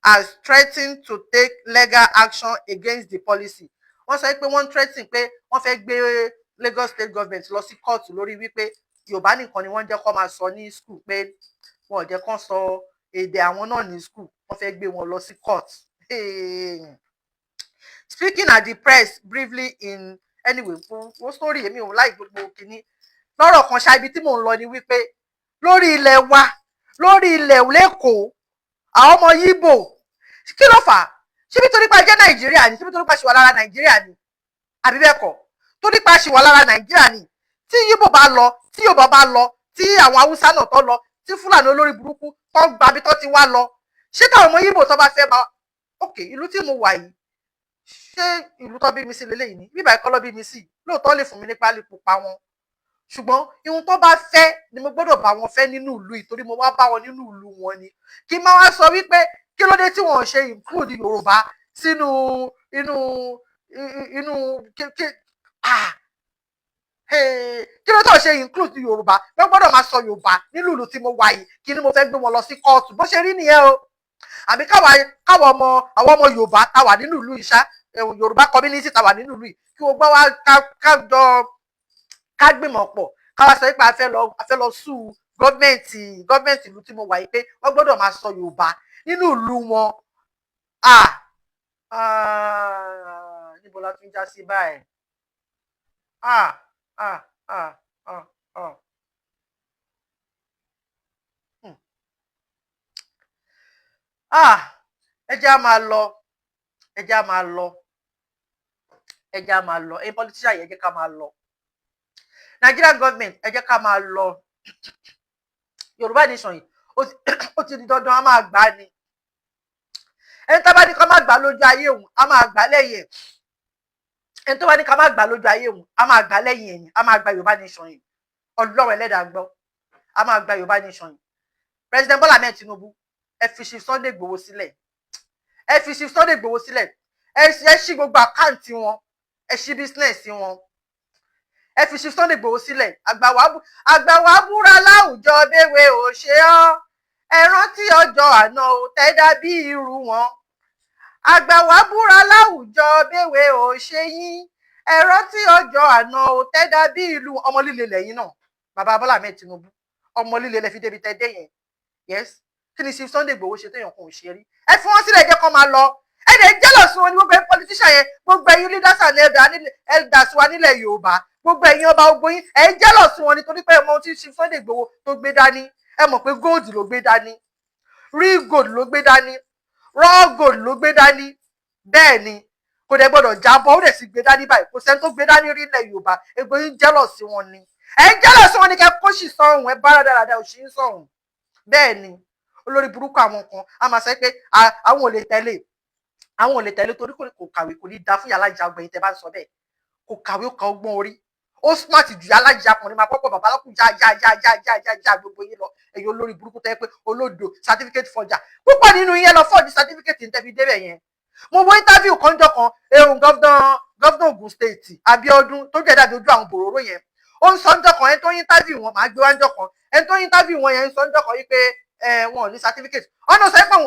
has threatened to take legal action against the policy. Wọ́n sọ pé wọ́n threaten pé wọ́n fẹ́ gbé Lagos State government lọ sí kóòtù lórí wípé Yorùbá nìkan ni wọ́n jẹ́ kó máa sọ ní school, pé wọn ò jẹ́ kó sọ èdè àwọn náà ní school. Wọ́n fẹ́ gbé wọn lọ sí court. Speaking at the press briefly in, anyway, wo story, èmi ò láì gbogbo kínní lọ́rọ̀ kan ṣá. Ibi tí mò ń lọ ni wípé lórí ilẹ̀ wa, lórí ilẹ̀ l'Ékòó, àwọn ọmọ Yíbò, kí ló fà á? Ṣé nítorí pé a jẹ́ Nàìjíríà ni? Ṣé nítorí pé a ṣì wà lára Nàìjíríà ni? Àbí bẹ́ẹ̀ kọ́? Torí pé a ṣì wà lára Nàìjíríà ni. Tí Yíbò bá lọ, tí Yorùbá bá lọ, tí àwọn Haúsá náà tó lọ, tí Fúlàní olórí burúkú tó ń gbabi tó ti wá lọ, ṣé táwọn ọmọ Yíbò tó bá fẹ́ máa, ok, ìlú tí mo wà yìí, ṣé ìlú tó bí mi sí leléyìí ni? Bíbá ẹ̀kọ́ ló bí mi sí. Lóòótọ́ lè fún mi ní pálí pupa wọn, ṣùgbọ́n ihun tó bá fẹ́ ni mo gbọ́dọ̀ bá wọn fẹ́ nínú ìlú yìí, torí mo wá bá wọn nínú ìlú wọn ni. Kí n má wá sọ wípé kí ló dé tí wọn ò ṣe include Yorùbá sínú inú kí, ah, kí ló tó ṣe include Yorùbá? Wọ́n gbọ́dọ̀ máa sọ Yorùbá nínú ìlú tí mo wà yìí. Kí ni mo fẹ́ gbé wọn lọ sí kóòtù? Bó ṣe rí nìyẹn o. Àbí káwa káwa ọmọ, àwọn ọmọ Yorùbá tá wà nínú ìlú yìí ṣá, Yorùbá community tá wà nínú ìlú yìí, kí gbogbo wa ká jọ ká gbìmọ̀ pọ̀, káwa sọ pé a fẹ́ lọ sue gọ́ọ̀mẹ̀ntì ìlú tí mo wà yìí pé wọ́n gbọ́dọ̀ máa sọ Yorùbá nínú ìlú wọn. Ah, ah, níbo la tún já sí báyìí? Ah, ah, ah, ah, ah. Ah, ẹ jẹ́ á máa lọ, ẹ jẹ́ á máa lọ, ẹ jẹ́ á máa lọ. Ẹ̀yin politician yẹn, ẹ jẹ́ ká máa lọ. Nigerian government, ẹ jẹ́ ká máa lọ. Yorùbá nation yìí, ó ti di dandan, a máa gbà á ni. Ẹni tó bá ní ká má gbà lójú ayé òun, a máa gbà lẹ́yìn ẹ̀. Ẹni tó bá ní ká má gbà lójú ayé òun, a máa gbà lẹ́yìn ẹ̀yìn. A máa gba Yorùbá nation yìí. Ọlọ́run ẹlẹ́dàá gbọ́, a máa gba Yorùbá nation yìí. President Bola Ahmed Tinubu, ẹ fi Chief Sunday Igboho sílẹ̀. Ẹ fi Chief Sunday Igboho sílẹ̀. Ẹ ṣí gbogbo account wọn, ẹ ṣí business wọn. Ẹ fi Chief Sunday Igboho sílẹ̀. Àgbà wa búra láwùjọ béwé ò ṣe ọ́. Ẹ rántí ọjọ́ àná ò tẹ́ bí irú wọn. Àgbà wa búra láwùjọ béwé ò ṣe yín. Ẹ rántí ọjọ́ àná ò tẹ́ bí ìlú. Ọmọ líle lẹ́yìn náà, bàbá Bọ́lá Ahmed Tinubu. Ọmọ líle lẹ fi débi tẹ́ dé yẹn. Yes, kí ni Chief Sunday Igboho ṣe téèyàn kan ò ṣe rí? Ẹ fi wọ́n sílẹ̀, jẹ́ kó máa lọ. Ẹ dẹ̀ jealous wọn ni, gbogbo ẹ̀yin politician yẹn, gbogbo ẹ̀yin leaders and elders wa nílẹ̀ Yorùbá, gbogbo ẹ̀yin ọba, gbogbo yín, ẹ̀ jealous wọn nítorí pé ẹ mọ ohun tí Chief Sunday Igboho tó gbé dání. Ẹ mọ̀ pé gold ló gbé dání, real gold ló gbé dání, raw gold ló gbé dání. Bẹ́ẹ̀ ni, kò dẹ̀ gbọ́dọ̀ jábọ́. Ó dẹ̀ sì gbé dání báyìí, kò sẹ́ni tó gbé dání rí ilẹ̀ Yorùbá. Egbò yín jealous wọn ni, ẹ̀ ń jealous wọn ni. Kẹ́ kó sì sọ̀hún, ẹ bá dáradára òṣì ń sọ̀hún. Bẹ́ẹ̀ ni, olórí burúkú àwọn kan a máa sọ pé àwọn ò lè tẹ̀lé, àwọn ò lè tẹ̀lé torí kò kàwé. Kò ní da fún yàrá ìjà ọgbẹ̀yìn tẹ́ bá ń sọ bẹ́ẹ̀. Kò kàwé, ó ka ọgbọ́n orí, ó smart ju yàrá ìjà ọkùnrin máa pọ́pọ́ bàbá lọ́kùn já já já já já já já gbogbo yín lọ. Ẹ̀yin olórí burúkú tẹ́ pé olódo, certificate forger púpọ̀ nínú yẹn lọ forge certificate ní tẹ́ fi débẹ̀ yẹn. Mo wo interview kanjọ kan, ehun governor Ogun State, Abiodun, tó jẹ́ dàbí ojú àwọn bòróró yẹn, ó ń sọ ńjọ́ kan. Ẹni tó ń interview wọn, màá gbé wá ńjọ́ kan. Ẹni tó ń interview wọn yẹn ń sọ ńjọ́ kan wípé wọn ò ní certificate. Ọ̀nà sọ pé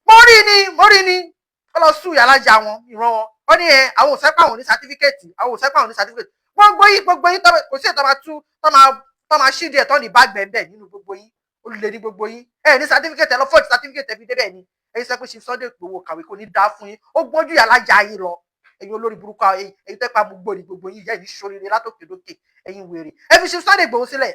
mo rí ni, mo rí ni, ó lọ sùn yàrá jà wọn ìran wọn. Ó ní ẹ àwọn ò sẹ́pà, àwọn ò ní certificate, àwọn ò sẹ́pà, àwọn ò ní certificate. Gbogbo yín, gbogbo yín, kò sí ètò máa tú tó máa ṣí díẹ̀ tó ní bá gbẹ̀ǹbẹ̀ nínú gbogbo yín. Ó lè ní gbogbo yín, ẹ ní certificate, ẹ lọ forge certificate ẹ fi débẹ̀ ni. Ẹ̀yin sọ pé ṣe Sunday Igboho kàwé, kò ní dá fún yín. Ó gbọ́njú yàrá jà yín lọ. Ẹ̀yin olórí burúkú, ẹ̀yin tẹ́ pa gbogbo ní gbogbo yín, ìyá ẹ̀ ní sóríire látòkè dókè. Ẹ̀yin wèrè, ẹ fi ṣe Sunday Igboho sílẹ̀.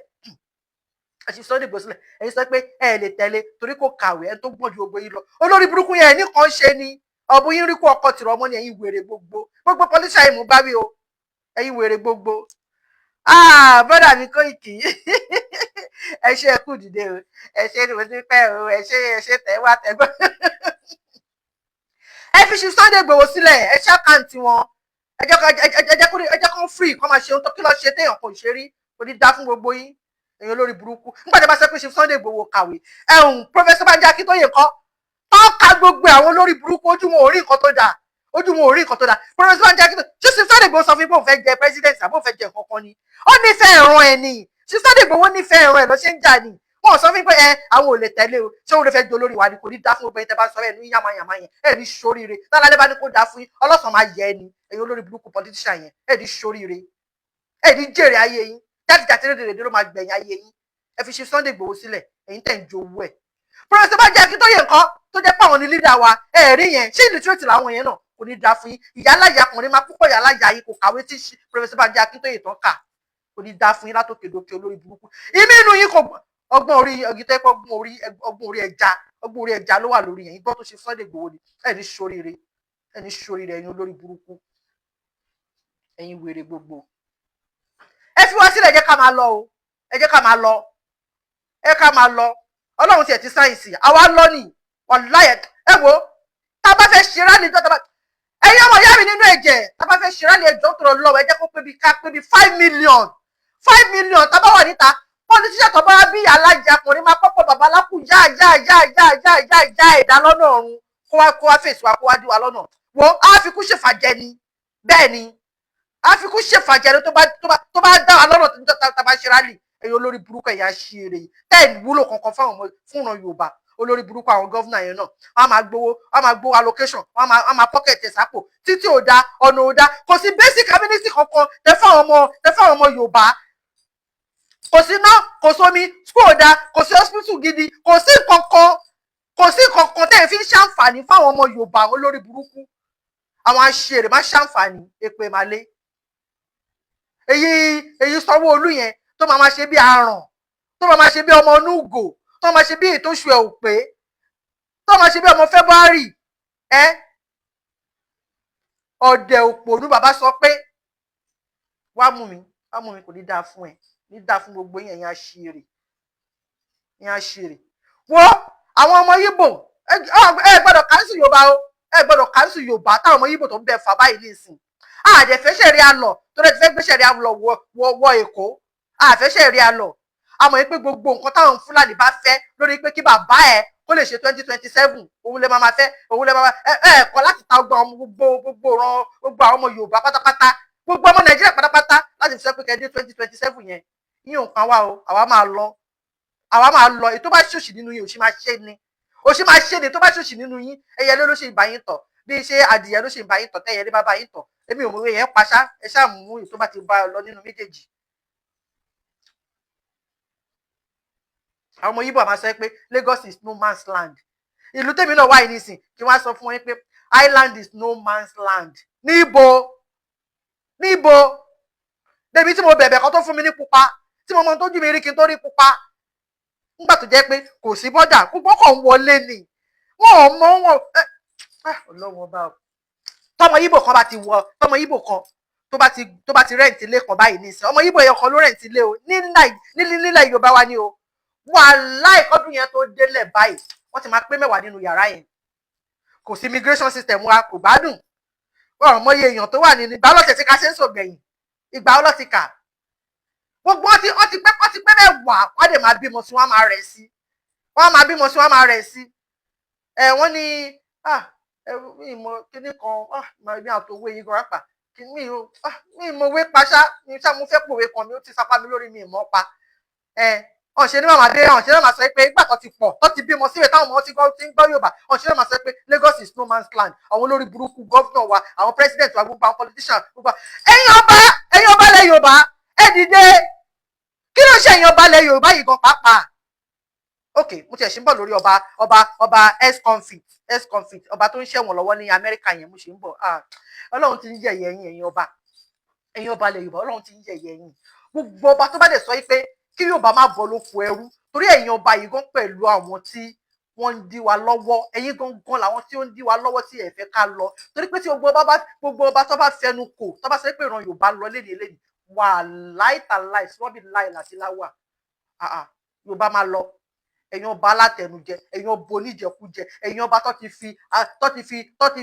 Ẹ ṣe Sunday Igboho sílẹ̀. Ẹ̀yin sọ pé ẹ lè tẹ̀lé torí kò kàwé, ẹ tó gbọ́n ju gbogbo yín lọ. Olórí burúkú yẹn ní kàn ṣe ni ọ̀bùn yín rí kó ọkọ tìrọ̀ ọmọ ni. Ẹ̀yin wèrè gbogbo, gbogbo politician yìí mú bá wí o, ẹ̀yin wèrè gbogbo. Ah, bọ́dà mi Kóìkì, ẹ ṣe, ẹ kú dìde o. Ẹ ṣe ni mo ti pẹ́ o. Ẹ ṣe, ẹ ṣe tẹ̀ wá tẹ̀ gbọ́. Ẹ fi ṣe Sunday Igboho sílẹ̀. Ẹ ṣe account wọn. Ẹ jẹ́ kó free, kó máa ṣe ohun tó kí lọ́ọ́ ṣe téèyàn kò ṣe rí. Kò ní dá fún gbogbo yín, èèyàn olórí burúkú. Nígbà tí a bá sọ pé ṣe Sunday Igboho kàwé, ẹ̀hún Professor Banji Akíntóyè kọ́ tó ka gbogbo àwọn olórí burúkú, ojú wọn ò rí nǹkan tó dáa, ojú wọn ò rí nǹkan tó dáa. Professor Banji Akíntóyè, ṣé Sunday Igboho sọ fún mi pé òun fẹ́ jẹ president àbó òun fẹ́ jẹ nǹkan kan ni? Ó nífẹ̀ẹ́ ẹ̀ràn ẹ̀ ni. Ṣé Sunday Igboho nífẹ̀ẹ́ ẹ̀ràn ẹ̀ lọ ṣe ń jà ni? Wọn ò sọ fún mi pé ẹ àwọn ò lè tẹ̀lé o. Ṣé òun lè fẹ́ di olórí wa ni? Kò ní dá fún gbogbo ẹni tẹ́ bá sọ ẹ̀ ní yàmàyàmà yẹn. Ẹ ní ṣoríire. Tálálẹ́ bá ní kó dá fún yín, ọlọ́sàn máa yẹ ẹ ni. Ẹ̀yin olórí burúkú politician yẹn, ẹ ní ṣoríire, ẹ ní jèrè ayé yín. Játijàti rédèrèdè ló máa gbẹ̀yìn ayé yín. Ẹ fi ṣe Sunday Igboho sílẹ̀, ẹ̀yin tẹ̀ ń jowú ẹ̀. Professor Banji Akíntóyè nǹkan tó jẹ́ pé àwọn ní leader wa, ẹ rí yẹn, ṣé illiterate làwọn yẹn náà? Kò ní dá fún yín. Ìyáláyà ọkùnrin máa púpọ̀, ìyáláyà yìí kò kàwé tí Professor Banji Akíntóyè tán kà. Kò ní dá fún yín látòkè dókè, olórí burúkú. Ìmí inú yín kò ọgbọ́n orí ọgì tẹ́ pé ọgbọ́n orí ẹja, ọgbọ́n orí ẹja ló wà lórí yẹn. Gbọ́ tó ṣe Sunday Igboho ni. Ẹ ní ṣoríire, ẹ ní ṣoríire, ẹ̀yin olórí burúkú, ẹ̀yin wèrè gbogbo. Ẹ fi wá sílẹ̀, jẹ́ ká máa lọ o. Ẹ jẹ́ ká máa lọ, ẹ ká máa lọ. Ọlọ́run tiẹ̀ ti sáyẹ̀nsì àwa lọ nì wàláyẹ̀. Ẹ wo, tá a bá fẹ́ ṣe rally tó tá a bá, ẹ̀yin ọmọ ìyá mi nínú ẹ̀jẹ̀, tá a bá fẹ́ ṣe rally, ẹjọ́ tó lọ lọ́wọ́, ẹ jẹ́ kó pé bí ká pé bí 5 million, 5 million. Tá a bá wà níta, politician tó bá bí alájà ọkùnrin máa pọ́pọ́ bàbá lákù já já já já já já já ẹ̀dá lọ́nà ọ̀run, kó wá fèsì wa, kó wá dí wa lọ́nà wo, á fi kú ṣèfàjẹ ni. Bẹ́ẹ̀ ni, á fi kú ṣèfàjẹ ni tó bá dá wa lọ́nà tó tá bá ṣe rally. Ẹ̀yin olórí burúkú, ẹ̀yà ṣeré tẹ́ ẹ̀ wúlò kankan fáwọn ọmọ fúnran Yorùbá. Olórí burúkú àwọn governor yẹn náà, wọ́n á máa gbowó, wọ́n á máa gbowó allocation, wọ́n á máa pocket ẹ̀ sápò. Títí ò da, ọ̀nà ò da, kò sí basic amenity kankan tẹ fáwọn ọmọ Yorùbá. Kò sí iná, kò sómi, school ò da, kò sí hospital gidi, kò sí kankan, kò sí kankan tẹ́ ẹ fi ń ṣàǹfààní fáwọn ọmọ Yorùbá. Olórí burúkú àwọn aṣèrè má ṣàǹfààní èpè màlẹ. Èyí Sanwó-Olú yẹn tó máa máa ṣe bí aràn, tó máa máa ṣe bí ọmọ onúgò, tó máa ṣe bí ètò oṣù ẹ̀ ò pé, tó máa ṣe bí ọmọ February ẹ ọ̀dẹ̀ òpònú. Bàbá sọ pé wá mú mi, wá mú mi. Kò ní dáa fún ẹ, ní dáa fún gbogbo yín, ẹ̀yin aṣèrè, ẹ̀yin aṣèrè. Wo àwọn ọmọ Yíbò, Ẹ gbọ́dọ̀ cancel Yorùbá o, ẹ gbọ́dọ̀ cancel Yorùbá táwọn ọmọ Yíbò tó ń bẹ fà báyìí nísìn. Àdẹ̀fẹ́ sharia law tó lè ti fẹ́ gbé sharia law wọ Èkó. Àfẹ́ sharia law. Àmọ́ yìí pé gbogbo nǹkan táwọn Fúlàní bá fẹ́ lórí pé kí bàbá ẹ̀ kó lè ṣe 2027, òun lè máa fẹ́, òun lè máa ẹ ẹ kọ́ láti ta ọgbọ́n ọmọ gbogbo gbogbo ran gbogbo àwọn ọmọ Yorùbá pátápátá, gbogbo ọmọ Nàìjíríà pátápátá, láti fi sọ pé kẹ́ẹ́dé 2027 yẹn yín ò kan wá o. Àwa máa lọ, àwa máa lọ. Èyí tó bá ṣòṣì nínú yín, òṣì máa ṣe ni, òṣì máa ṣe ni. Tó bá ṣòṣì nínú yín, ẹyẹlé ló ṣe ń bá yín tọ̀, bí ṣe adìyẹ ló ṣe ń bá yín tọ̀, tẹ́yẹlé bá bá yín tọ̀. Èmi ò mọ̀ yẹn paṣá. Ẹ ṣáà mú èyí tó bá ti bá ọ lọ nínú méjèèjì. Àwọn ọmọ Yíbò máa sọ pé Lagos is no man's land. Ìlú tèmi náà wáyé nísìn, kí wọ́n á sọ fún wọn pé island is no man's land. Níbo? Níbo? Débi tí mo bẹ̀bẹ̀ kan tó fún mi ní pupa, tí mo mọ tójú mi rí kí n tó rí pupa, nígbà tó jẹ́ pé kò sí bọ́dà, púpọ̀ kàn wọlé ni, wọn ò mọ wọn. Ọlọ́run ọba o! Tọmọ Yíbò kan bá ti wọ, tọmọ Yíbò kan tó bá ti rent ilé kan báyìí nísìn, ọmọ Yíbò ẹyọ kan ló rent ilé o nílẹ̀ Yorùbá wa ni o. Wàláì, kọ́dún yẹn tó délẹ̀ báyìí, wọ́n ti máa pé 10 nínú yàrá yẹn. Kò sí immigration system wa, kò gbádùn. Wọn ò mọye èèyàn tó wà nínú. Ìgbà ọlọ́tẹ̀ tí ká ṣe ń sògbẹ̀yìn, ìgbà ọlọ́tì kà gbogbo wọn ti wọn ti pẹ́, wọn ti pẹ́ 10, wọ́n dẹ̀ máa bímọ sí, wọ́n máa rẹ̀ sí, wọ́n máa bímọ sí, wọ́n máa rẹ̀ sí. Ẹ wọ́n ní ẹ mi mọ kíní kan mi àtòwé yìí gan rápà mi ò mi mọ òwe paṣá mi ṣá. Mo fẹ́ pòwe kan mi, ó ti sapá mi lórí, mi mọ́ pa. Ẹ ọ̀ṣẹ́ ní màmá dé, ọ̀ṣẹ́ ní màmá sọ pé ìgbà tó ti pọ̀, tó ti bímọ síbẹ̀, táwọn ọmọ ti ń gbọ́ Yorùbá, ọ̀ṣẹ́ ní màmá sọ pé Lagos is no man's land. Àwọn olórí burúkú governor wa, àwọn president wa, gbogbo àwọn politician, gbogbo ẹ̀yin ọba, ẹ̀yin ọba ilẹ̀ Yorùbá, ẹ dìde. Kí ló ṣe ẹ̀yin ọba ilẹ̀ Yorùbá yìí gan pàápàá? Ok, mo tiẹ̀ ṣì ń bọ̀ lórí ọba ex-convict, ex-convict, ọba tó ń ṣẹ̀wọ̀n lọ́wọ́ ní Amẹ́ríkà yẹn, mo ṣì ń bọ̀. Ọlọ́run ti ń yẹ̀yẹ́ yín, ẹ̀yin ọba, ẹ̀yin ọba ilẹ̀ Yorùbá, Ọlọ́run ti ń yẹ̀yẹ́ yín. Gbogbo ọba tó bá dẹ̀ sọ yìí pé kí Yorùbá má bọ́ lóko ẹrú, torí ẹ̀yin ọba yìí gan pẹ̀lú àwọn tí wọ́n ń dí wa lọ́wọ́, ẹ̀yin gangan làwọn tí ó ń dí wa lọ́wọ́ tí ẹ fẹ́ ká lọ, torí pé tí gbogbo ọba tó bá fẹnu kò, tó bá sọ pé ìran Yorùbá lọ léni léni, wà láìtàláì sọ́bì láì láti láwà, Yorùbá máa lọ. Ẹ̀yin ọba alátẹnujẹ, ẹ̀yin ọba oníjẹkújẹ, ẹ̀yin ọba tó ti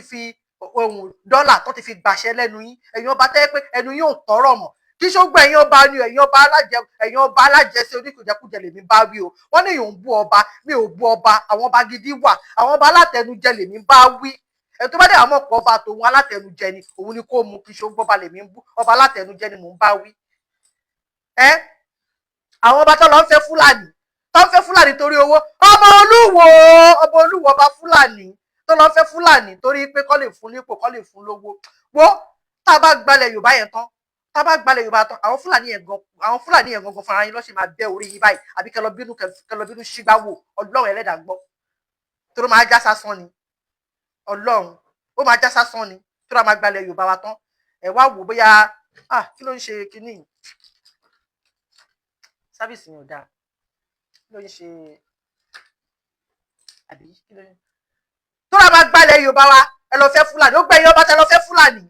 fi ohun dọ́là tó ti fi gbàṣẹ lẹ́nu yín, ẹ̀yin ọba tẹ́ pé ẹnu yín ò tọrọ mọ́. Kí ṣó gbọ́ ẹ̀yin ọba ni, ẹ̀yin ọba alájẹ, ẹ̀yin ọba alájẹsẹ oníkùjẹkújẹ lèmi bá wí o. Wọ́n ní èèyàn ń bú ọba, mi ò bú ọba. Àwọn ọba gidi wà, àwọn ọba alátẹnujẹ lèmi bá wí. Ẹni tó bá dé àwọn ọ̀pọ̀ ọba tòun alátẹnujẹ ni, òun ni kó mu. Kí ṣó gbọ́ba lèmi ń bú, ọba alátẹnujẹ ni mò ń bá wí. Ẹ àwọn ọba tó lọ ń fẹ́ Fúlàní, tó ń fẹ́ Fúlàní torí owó, ọmọ Olúwo, ọmọ Olúwo, ọba Fúlàní tó lọ ń fẹ́ Fúlàní torí pé kọ́ lè fún nípò, kọ́ lè fún lówó. Wo, tá a bá gbalẹ̀ Yorùbá yẹn tán, tá a bá gbalẹ̀ Yorùbá tán, àwọn Fúlàní yẹn gan, àwọn Fúlàní yẹn gangan fúnra yín lọ́sẹ̀ máa bẹ́ orí yín báyìí, àbí kẹ́ lọ bínú, kẹ́ lọ bínú ṣígbá wò. Ọlọ́run ẹlẹ́dàá gbọ́, torí máa já sásán ni. Ọlọ́run, ó máa já sásán ni, torí a máa gbalẹ̀ Yorùbá wa tán. Ẹ wá wò bóyá, ah, kí ló ń ṣe kínní? Service yẹn ò dáa. Kí ló ń ṣe? Àbí kí ló ń torí a máa gbalẹ̀ Yorùbá wa. Ẹ lọ fẹ́ Fúlàní, ó gbẹ̀yìn ọba tẹ lọ fẹ́ Fúlàní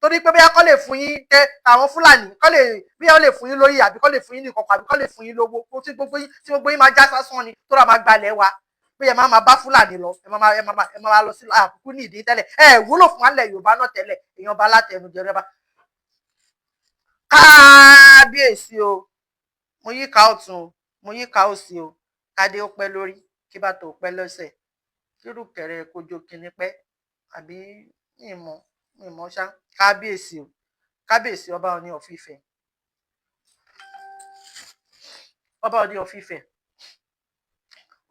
torí pé bóyá kọ́ lè fún yín tẹ àwọn Fúlàní kọ́ lè, bóyá ó lè fún yín lóyè, àbí kọ́ lè fún yín ní ìkọ̀kọ̀, àbí kọ́ lè fún yín lówó, tí gbogbo yín máa já sásán ni, torí a máa gbalẹ̀ wa. Bóyá ẹ máa máa bá Fúlàní lọ, ẹ máa lọ sí àkókò ní ìdí tẹ́lẹ̀. Ẹ wúlò fún alẹ̀ Yorùbá náà tẹ́lẹ̀. Èèyàn bá látẹnujẹ rẹ bá. Kábíyèsí o! Mo yí ká ọ̀tún o, mo yí ká òsì o. Kádé ó pẹ́ lórí, kí bàtà ó pẹ́ lọ́sẹ̀, kírùkẹ̀rẹ̀ kojú kinní pẹ́, àbí ìmọ̀ ìmọ̀ ṣá. Kábíyèsí o, kábíyèsí, ọba Ọọ̀ni of Ifẹ̀, ọba Ọọ̀ni of Ifẹ̀,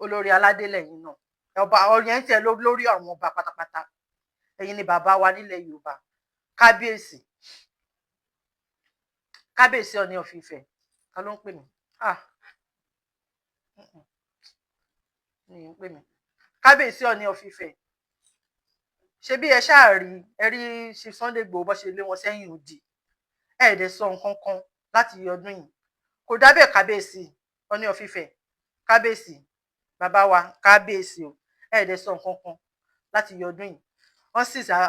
olórí aládé lẹ́yìn náà, ọba ọyẹn ń tẹ lórí àwọn ọba pátápátá. Ẹ̀yin ni bàbá wa nílẹ̀ Yorùbá. Kábíyèsí, kábíyèsí Ọọ̀ni of Ifẹ̀. Ta ló ń pè mí? Ah, ní ń pè mí. Kábíyèsí Ọọ̀ni of Ifẹ̀, ṣé bí ẹ ṣáà rí, ẹ rí Chief Sunday Igboho bó ṣe lé wọn sẹ́yìn odi, ẹ dẹ̀ sọ nǹkan kan láti ọdún yìí, kò dábẹ́. Kábíyèsí Ọọ̀ni of Ifẹ̀, kábíyèsí, bàbá wa, kábíyèsí o, ẹ dẹ̀ sọ nǹkan kan láti ọdún yìí. Wọ́n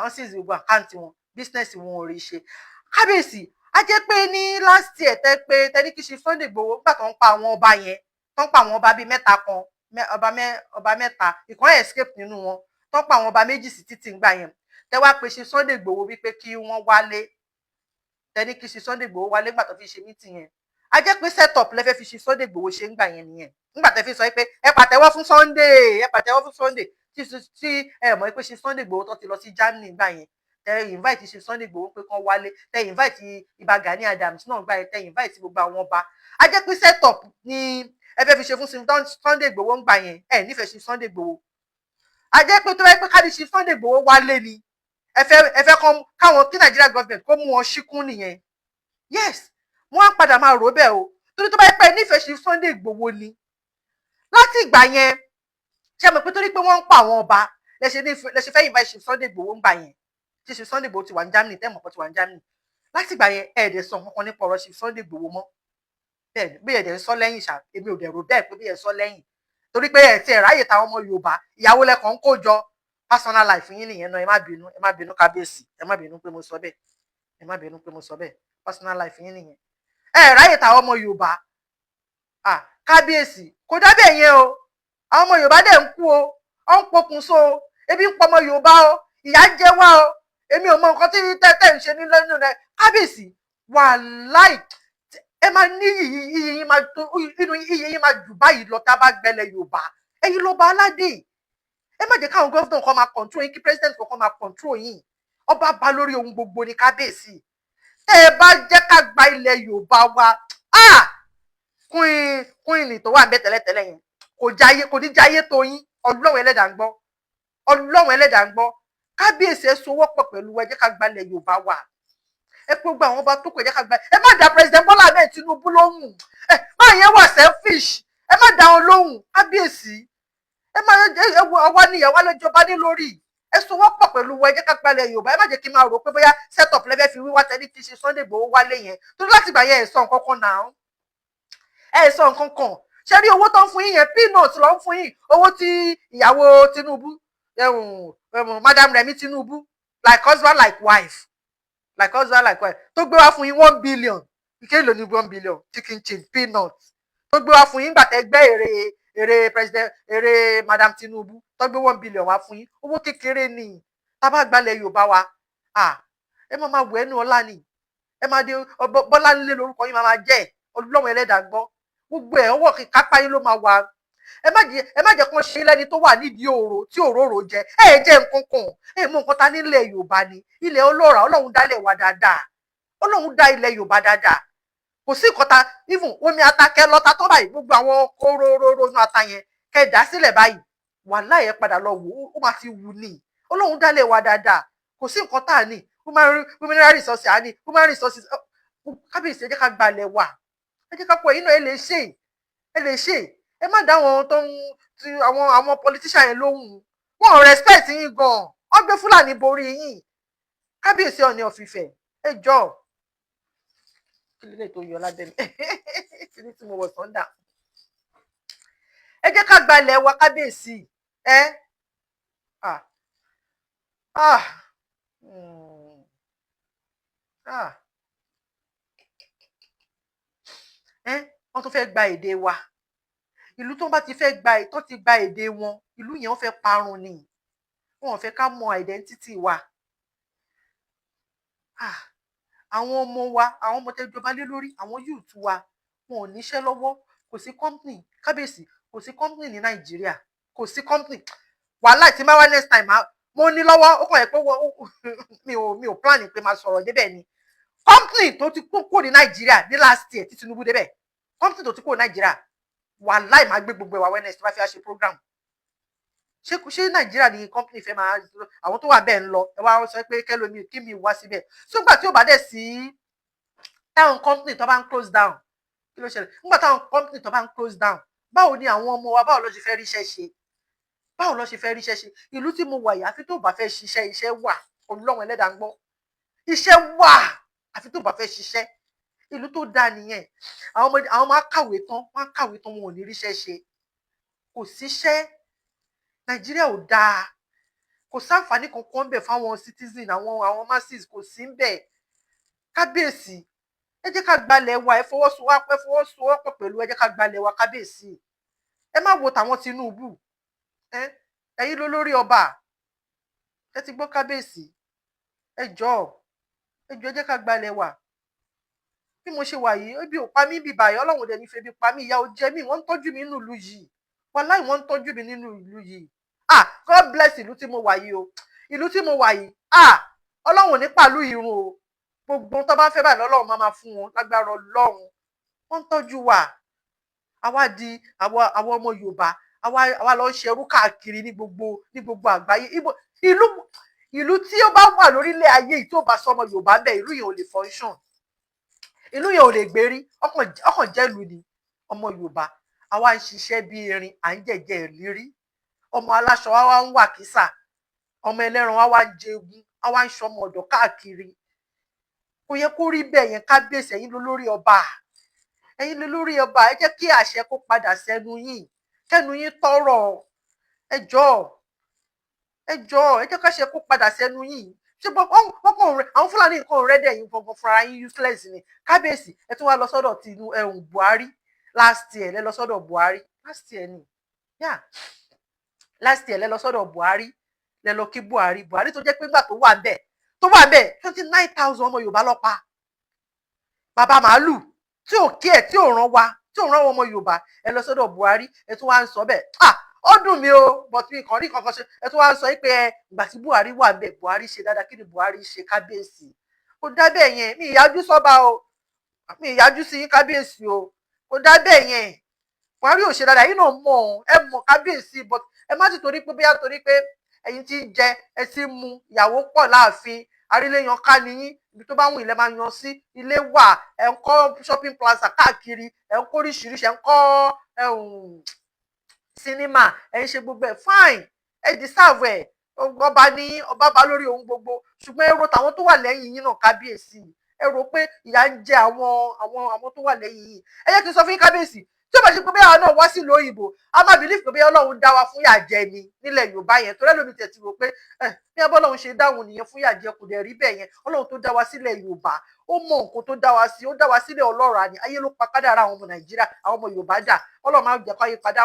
seize gbogbo account wọn, business wọn ò rí ṣe. Kábíyèsí, a jẹ́ pé ní last year tẹ́ pé tẹ́ ní kí Chief Sunday Igboho, nígbà tó ń pa àwọn ọba yẹn, tó ń pa àwọn ọba bíi mẹ́ta kan. Ọba mẹ́ta, ìkan escape nínú wọn, tó pa àwọn ọba méjì sí títì ńgbà yẹn. Tẹ wá pe ṣe Sunday Igboho wípé kí wọ́n wálé, tẹ ní kí ṣe Sunday Igboho wálé nígbà tó fi ṣe meeting yẹn. A jẹ́ pé set up lẹ́fẹ́ fi ṣe Sunday Igboho ṣe ńgbà yẹn nìyẹn, nígbà tẹ fi sọ pé ẹ pàtẹ́wọ́ fún Sunday, ẹ pàtẹ́wọ́ fún Sunday, tí ẹ mọ̀ pé ṣe Sunday Igboho tó ti lọ sí Germany ńgbà yẹn. Tẹ invite ṣe Sunday Igboho pé kán wálé, tẹ invite Ìbà Gani Adams náà gbà yẹn, tẹ invite gbogbo àwọn ọba. A jẹ́ pé set up ni ẹ fẹ́ fi ṣe fún Sunday Igboho ńgbà yẹn. Ẹ nífẹ̀ẹ́ ṣe Sunday Igboho. A jẹ́ pé tó bá yẹ pé káàdì ṣe Sunday Igboho wálé ni, ẹ fẹ́ káwọn kí Nigeria government kó mú wọn ṣíkún nìyẹn. Yes, wọ́n á padà máa rò bẹ́ẹ̀ o, torí tó bá yẹ pé ẹ nífẹ̀ẹ́ ṣe Sunday Igboho ni láti ìgbà yẹn, ṣe mọ̀ pé torí pé wọ́n ń pa àwọn ọba lẹ ṣe fẹ́ invite ṣe Sunday Igboho ńgbà yẹn, tí ṣe Sunday Igboho ti wà ní Germany, tẹ́ mọ̀ pé ti wà ní Germany láti ìgbà yẹn. Ẹ dẹ̀ sọ nǹkan nípa ọ̀rọ̀ ṣe Sunday Igboho mọ́. Bẹ́ẹ̀ bí ẹ̀ dẹ̀ ń sọ lẹ́yìn ṣá, èmi ò dẹ̀ rò bẹ́ẹ̀ pé bí ẹ̀ sọ lẹ́yìn, torí pé ẹ̀ tí ẹ̀ ráyè táwọn ọmọ Yorùbá, ìyàwó lẹ́kọ̀ọ́ ń kó jọ. Personal life yín nìyẹn náà. Ẹ má bínú, ẹ má bínú, kábíyèsí, ẹ má bínú pé mo sọ bẹ́ẹ̀, ẹ má bínú pé mo sọ bẹ́ẹ̀. Personal life yín nìyẹn. Ẹ ráyè táwọn ọmọ Yorùbá. Ah, kábíyèsí, kò dábẹ́ yẹn o. Àwọn ọmọ Yorùbá dẹ̀ ń kú o, ó ń pokùnso o, ebi ń pọmọ Yorùbá o, ìyà ń jẹ wá o. Èmi ò mọ nǹkan tí tẹ́tẹ́ ń ṣe ní lẹ́nu rẹ, kábíyèsí. Wàláì, ẹ máa ní iyì, iyì yín máa tó inú, iyì yín máa jù báyìí lọ tá a bá gbẹlẹ̀ Yorùbá. Ẹ̀yin ló bá aládé. Ẹ má jẹ́ káwọn governor kan máa control yín, kí president kankan máa control yín. Ọba bá lórí ohun gbogbo ní kábíyèsí. Tẹ́ ẹ bá jẹ́ ká gba ilẹ̀ Yorùbá wa, ah, queen tó wà ń bẹ tẹ́lẹ̀tẹ́lẹ̀ yẹn kò jáyé, kò ní jáyé tó yín. Ọlọ́run ẹlẹ́dàá ń gbọ́, Ọlọ́run ẹlẹ́dàá ń gbọ́. Kábíyèsí, ẹ sowọ́pọ̀ pẹ̀lú wa, ẹ jẹ́ ká gbalẹ̀ Yorùbá wa. Ẹ pé gbogbo àwọn ọba tó kù, ẹ jẹ́ ká gba. Ẹ má dá President Bọ́lá Ahmed Tinubu lóhùn. Ẹ má yẹn wà selfish, ẹ má dá wọn lóhùn. Kábíyèsí, ẹ má ẹ wo àwa níyàwó alẹ́jọba ní lórí. Ẹ sowọ́pọ̀ pẹ̀lú wa, ẹ jẹ́ ká gbalẹ̀ Yorùbá. Ẹ má jẹ́ kí n máa rò pé bóyá set up lẹ́fẹ̀ẹ́ fi wíwá tẹ́lí ti ṣe Sunday Igboho wálé yẹn, torí láti gbà yẹn, ẹ̀ sọ nǹkan kan náà, ẹ sọ nǹkan kan. Ṣé rí owó tó ń fún yín yẹn? Peanut ló ń fún yín. Owó tí ìyàwó Tinubu, Madam Remi Tinubu, like husband like wife, like husband like wife, tó gbé wá fún yín, 1 billion ike ló ní, 1 billion chicken change, peanut tó gbé wá fún yín gbà tẹ́ gbẹ́ èrè president, èrè Madam Tinubu tó gbé 1 billion wá fún yín, owó kékeré ni. Tá bá gbalẹ̀ Yorùbá wa, ah, ẹ má máa wọ ẹnu ọlá ni, ẹ máa dé Bọ́lá nílé lórúkọ yín máa máa jẹ́. Ọlọ́run ẹlẹ́dàá gbọ́, gbogbo ẹ̀ ọwọ́ kápá yín ló máa wà. Ẹ má jẹ́ kó ṣe lẹ́ni tó wà nídìí òrò tí òróró jẹ. Ẹ jẹ́ nǹkan kan, ẹ mọ nǹkan ta nílẹ̀ Yorùbá ni ilẹ̀ ọlọ́ràá. Ọlọ́run dálẹ̀ wa dáadáa, Ọlọ́run dá ilẹ̀ Yorùbá dáadáa. Kò sí nǹkan ta, even omi ata kẹ lọ́ta tó báyìí, gbogbo àwọn kóróróró inú ata yẹn kẹ dá sílẹ̀ báyìí, wàláhì, ẹ padà lọ wò ó, ó máa ti wù ní. Ọlọ́run dálẹ̀ wa dáadáa. Kò sí nǹkan tá a ní. Human resources a ní, human resources. Kábíyèsí, ẹ jẹ́ ká gbalẹ̀ wa, ẹ jẹ́ ká pọ̀. Yín náà, ẹ lè ṣe, ẹ lè ṣe. Ẹ má dá àwọn tó ń ti àwọn politician yẹn lóhùn. Wọn ò respect yín gan, wọn gbé Fúlàní borí yín. Kábíyèsí Ọọ̀ni of Ifẹ̀, ẹ jọ̀ọ́. Kí ló lè tó yọ lábẹ́ mi? Kí ni tí mo wọ̀ sọ́ndà? Ẹ jẹ́ ká gbalẹ̀ wa, kábíyèsí. Ẹ ah ah ah ẹ wọ́n tún fẹ́ gba èdè wa. Ìlú tó bá ti fẹ́ gba, tó ti gba èdè wọn, ìlú yẹn wọ́n fẹ́ parun ni. Wọn ò fẹ́ ká mọ identity wa. Ah, àwọn ọmọ wa, àwọn ọmọ tẹjọba lé lórí, àwọn youth wa, wọn ò níṣẹ́ lọ́wọ́. Kò sí company, kábíyèsí, kò sí company ní Nàìjíríà, kò sí company. Wàhálà tí máa wá next time, mo ní lọ́wọ́. Ó kàn yẹ pé mi ò plan pé máa sọ̀rọ̀ débẹ̀ ni. Company tó ti kú kúrò ní Nàìjíríà ní last year tí Tinubu débẹ̀, company tó ti kúrò ní Nàìjíríà, wàhálà, máa gbé gbogbo ẹ̀wà Wednesday tó bá fi wá ṣe program. Ṣé Nàìjíríà ní company fẹ́ máa, àwọn tó wà bẹ́ẹ̀ ń lọ? Ẹ wá sọ pé kẹlòmíì kí mi wá síbẹ̀ sógbà tí ò bá dẹ̀ sí táwọn company tó bá ń close down, kí ló ṣẹlẹ̀ nígbà táwọn company tó bá ń close down? Báwo ni àwọn ọmọ wa, báwo ló ṣe fẹ́ ríṣẹ́ ṣe? Báwo ló ṣe fẹ́ ríṣẹ́ ṣe? Ìlú tí mo wà yìí, àfi tó bá fẹ́ ṣiṣẹ́, iṣẹ́ wà. Ọlọ́run ẹlẹ́dàá ń gbọ́, iṣẹ́ wà, àfi tó bá fẹ́ ṣiṣẹ́. Ìlú tó dáa nìyẹn. Àwọn ọmọ á kàwé tán, wọ́n á kàwé tán, wọn ò ní ríṣẹ́ ṣe. Kò síṣẹ́, Nàìjíríà ò dáa, kò sáǹfààní kankan ń bẹ fáwọn citizen, àwọn masses, kò sí ń bẹ. Kábíyèsí, ẹ jẹ́ ká gbalẹ̀ wa. Ẹ fọwọ́sowọ́pọ̀, ẹ fọwọ́sowọ́pọ̀ pẹ̀lú, ẹ jẹ́ ká gbalẹ̀ wa. Kábíyèsí, ẹ Ẹ má wo tàwọn Tinubu. Ẹ ẹ̀yin ló lórí ọba. Ẹ ti gbọ́, kábíyèsí. Ẹ jọ̀ọ́, ẹ jọ̀ọ́, ẹ jẹ́ ká gbalẹ̀ wa. Bí mo ṣe wà yìí, ebi ò pa mí bíbà yìí. Ọlọ́run dẹ̀ ní febi pa mí. Ìyà ò jẹ mí. Wọ́n ń tọ́jú mi nínú ìlú yìí. Wàláì, wọ́n ń tọ́jú mi nínú ìlú yìí. Ah, God bless ìlú tí mo wà yìí o. Ìlú tí mo wà yìí, ah, Ọlọ́run ò ní pàlú ìrun o. Gbogbo tó bá ń fẹ́ báyìí lọ́lọ́run máa máa fún wọn lágbára Ọlọ́run. Wọ́n ń tọ́jú wa. Àwa di àwa ọmọ Yorùbá, àwa lọ ń ṣerú káàkiri ní gbogbo àgbáyé. Ìlú tí ó bá wà lórílẹ̀ ayé yìí, tó bá sọ ọmọ Yorùbá bẹ́ẹ̀, ìlú yẹn ò lè function, ìlú yẹn ò lè gbérí. Ọkàn jẹ́lu ni ọmọ Yorùbá. Àwa ń ṣiṣẹ́ bí erin, à ń jẹ̀jẹ̀ ìlérí. Ọmọ aláṣọ wa wá ń wà kísà, ọmọ ẹlẹ́ran wa wá ń jẹgun, àwa ń ṣọmọ ọ̀dọ̀ káàkiri. Kò yẹ kó rí bẹ́ẹ̀ yẹn, kábíyèsí. Ẹ̀yin ló lórí ọba, ẹ̀yin ló lórí ọba. Ẹ jẹ́ kí àṣẹ kó padà sẹ́nu yín, kẹ́nu yín tọrọ. Ẹ jọ̀ọ́, ẹ jọ̀ọ́, ẹ jẹ́ káṣẹ kó padà sẹ́nu yín. Ṣé wọ́n kàn rẹ àwọn Fúlàní nǹkan rẹ́dẹ̀ yín gangan fúnra yín useless ni, kábíyèsí. Ẹ tún wá lọ sọ́dọ̀ tinú ẹ̀hún Buhari last year. Lẹ lọ sọ́dọ̀ Buhari last year ni. Yeah, last year lẹ lọ sọ́dọ̀ Buhari, lẹ lọ kí Buhari. Buhari tó jẹ́ pé nígbà tó wà ń bẹ̀, 29,000 ọmọ Yorùbá ló pa. Bàbá màálù tí ò kí ẹ̀, tí ò ràn wá, tí ò ràn wọ́n ọmọ Yorùbá. Ẹ lọ sọ́dọ̀ Buhari, ẹ tún wá ń sọ bẹ́ẹ̀. Ah, ó dùn mí o, but mi kàn rí kankan ṣe. Ẹ tún wá ń sọ pé ẹ ìgbà tí Buhari wà ń bẹ̀, Buhari ṣe dáadáa. Kí ni Buhari ṣe, kábíyèsí? Kò dá bẹ́ẹ̀ yẹn. Mi ìyájú sọ́ba o, mi ìyájú sí yín, kábíyèsí o. Kò dá bẹ́ẹ̀ yẹn. Buhari ò ṣe dáadáa, yín náà mọ̀. Ẹ mọ̀, kábíyèsí, but ẹ má ti torí pé bóyá torí pé ẹ̀yin ti ń jẹ, ẹ ti ń mu, ìyàwó pọ̀ láàfin, aríléyan ká níyín. Ibi tó bá wù ilẹ̀ máa yan sí ilé wà. Ẹ̀ ń kọ́ shopping plaza káàkiri, ẹ̀ ń kó oríṣiríṣi, ẹ̀ ń kọ́ sinimá, ẹ̀ ń ṣe gbogbo ẹ̀. Fine, ẹ deserve ẹ̀. Ọba ní ọba bá lórí ohun gbogbo, ṣùgbọ́n ẹ rò tàwọn tó wà lẹ́yìn yín náà, kábíyèsí. Ẹ rò pé ìyà ń jẹ àwọn tó wà lẹ́yìn yín. Ẹ jẹ́ kí n sọ fún yín, kábíyèsí, tí ó bá ṣe pé bẹ́ẹ̀ náà wá sílùú òyìnbó, a máa believe pé bẹ́ẹ̀ Ọlọ́run dá wa fún yà jẹ ni nílẹ̀ Yorùbá yẹn. Torí ẹlòmíì tẹ̀ ti rò pé ẹ bí ẹ bọ́lọ́run ṣe dáhùn nìyẹn fún yà jẹ. Kò dẹ̀ rí bẹ́ẹ̀ yẹn. Ọlọ́run tó dá wa sílẹ̀ Yorùbá, ó mọ nǹkan tó dá wa sí. Ó dá wa sílẹ̀ ọlọ́ràá ni. Ayé ló pa kádàrá àwọn ọmọ Nàìjíríà, àwọn ọmọ Yorùbá dà. Ọlọ́run máa jẹ́ káyé padà,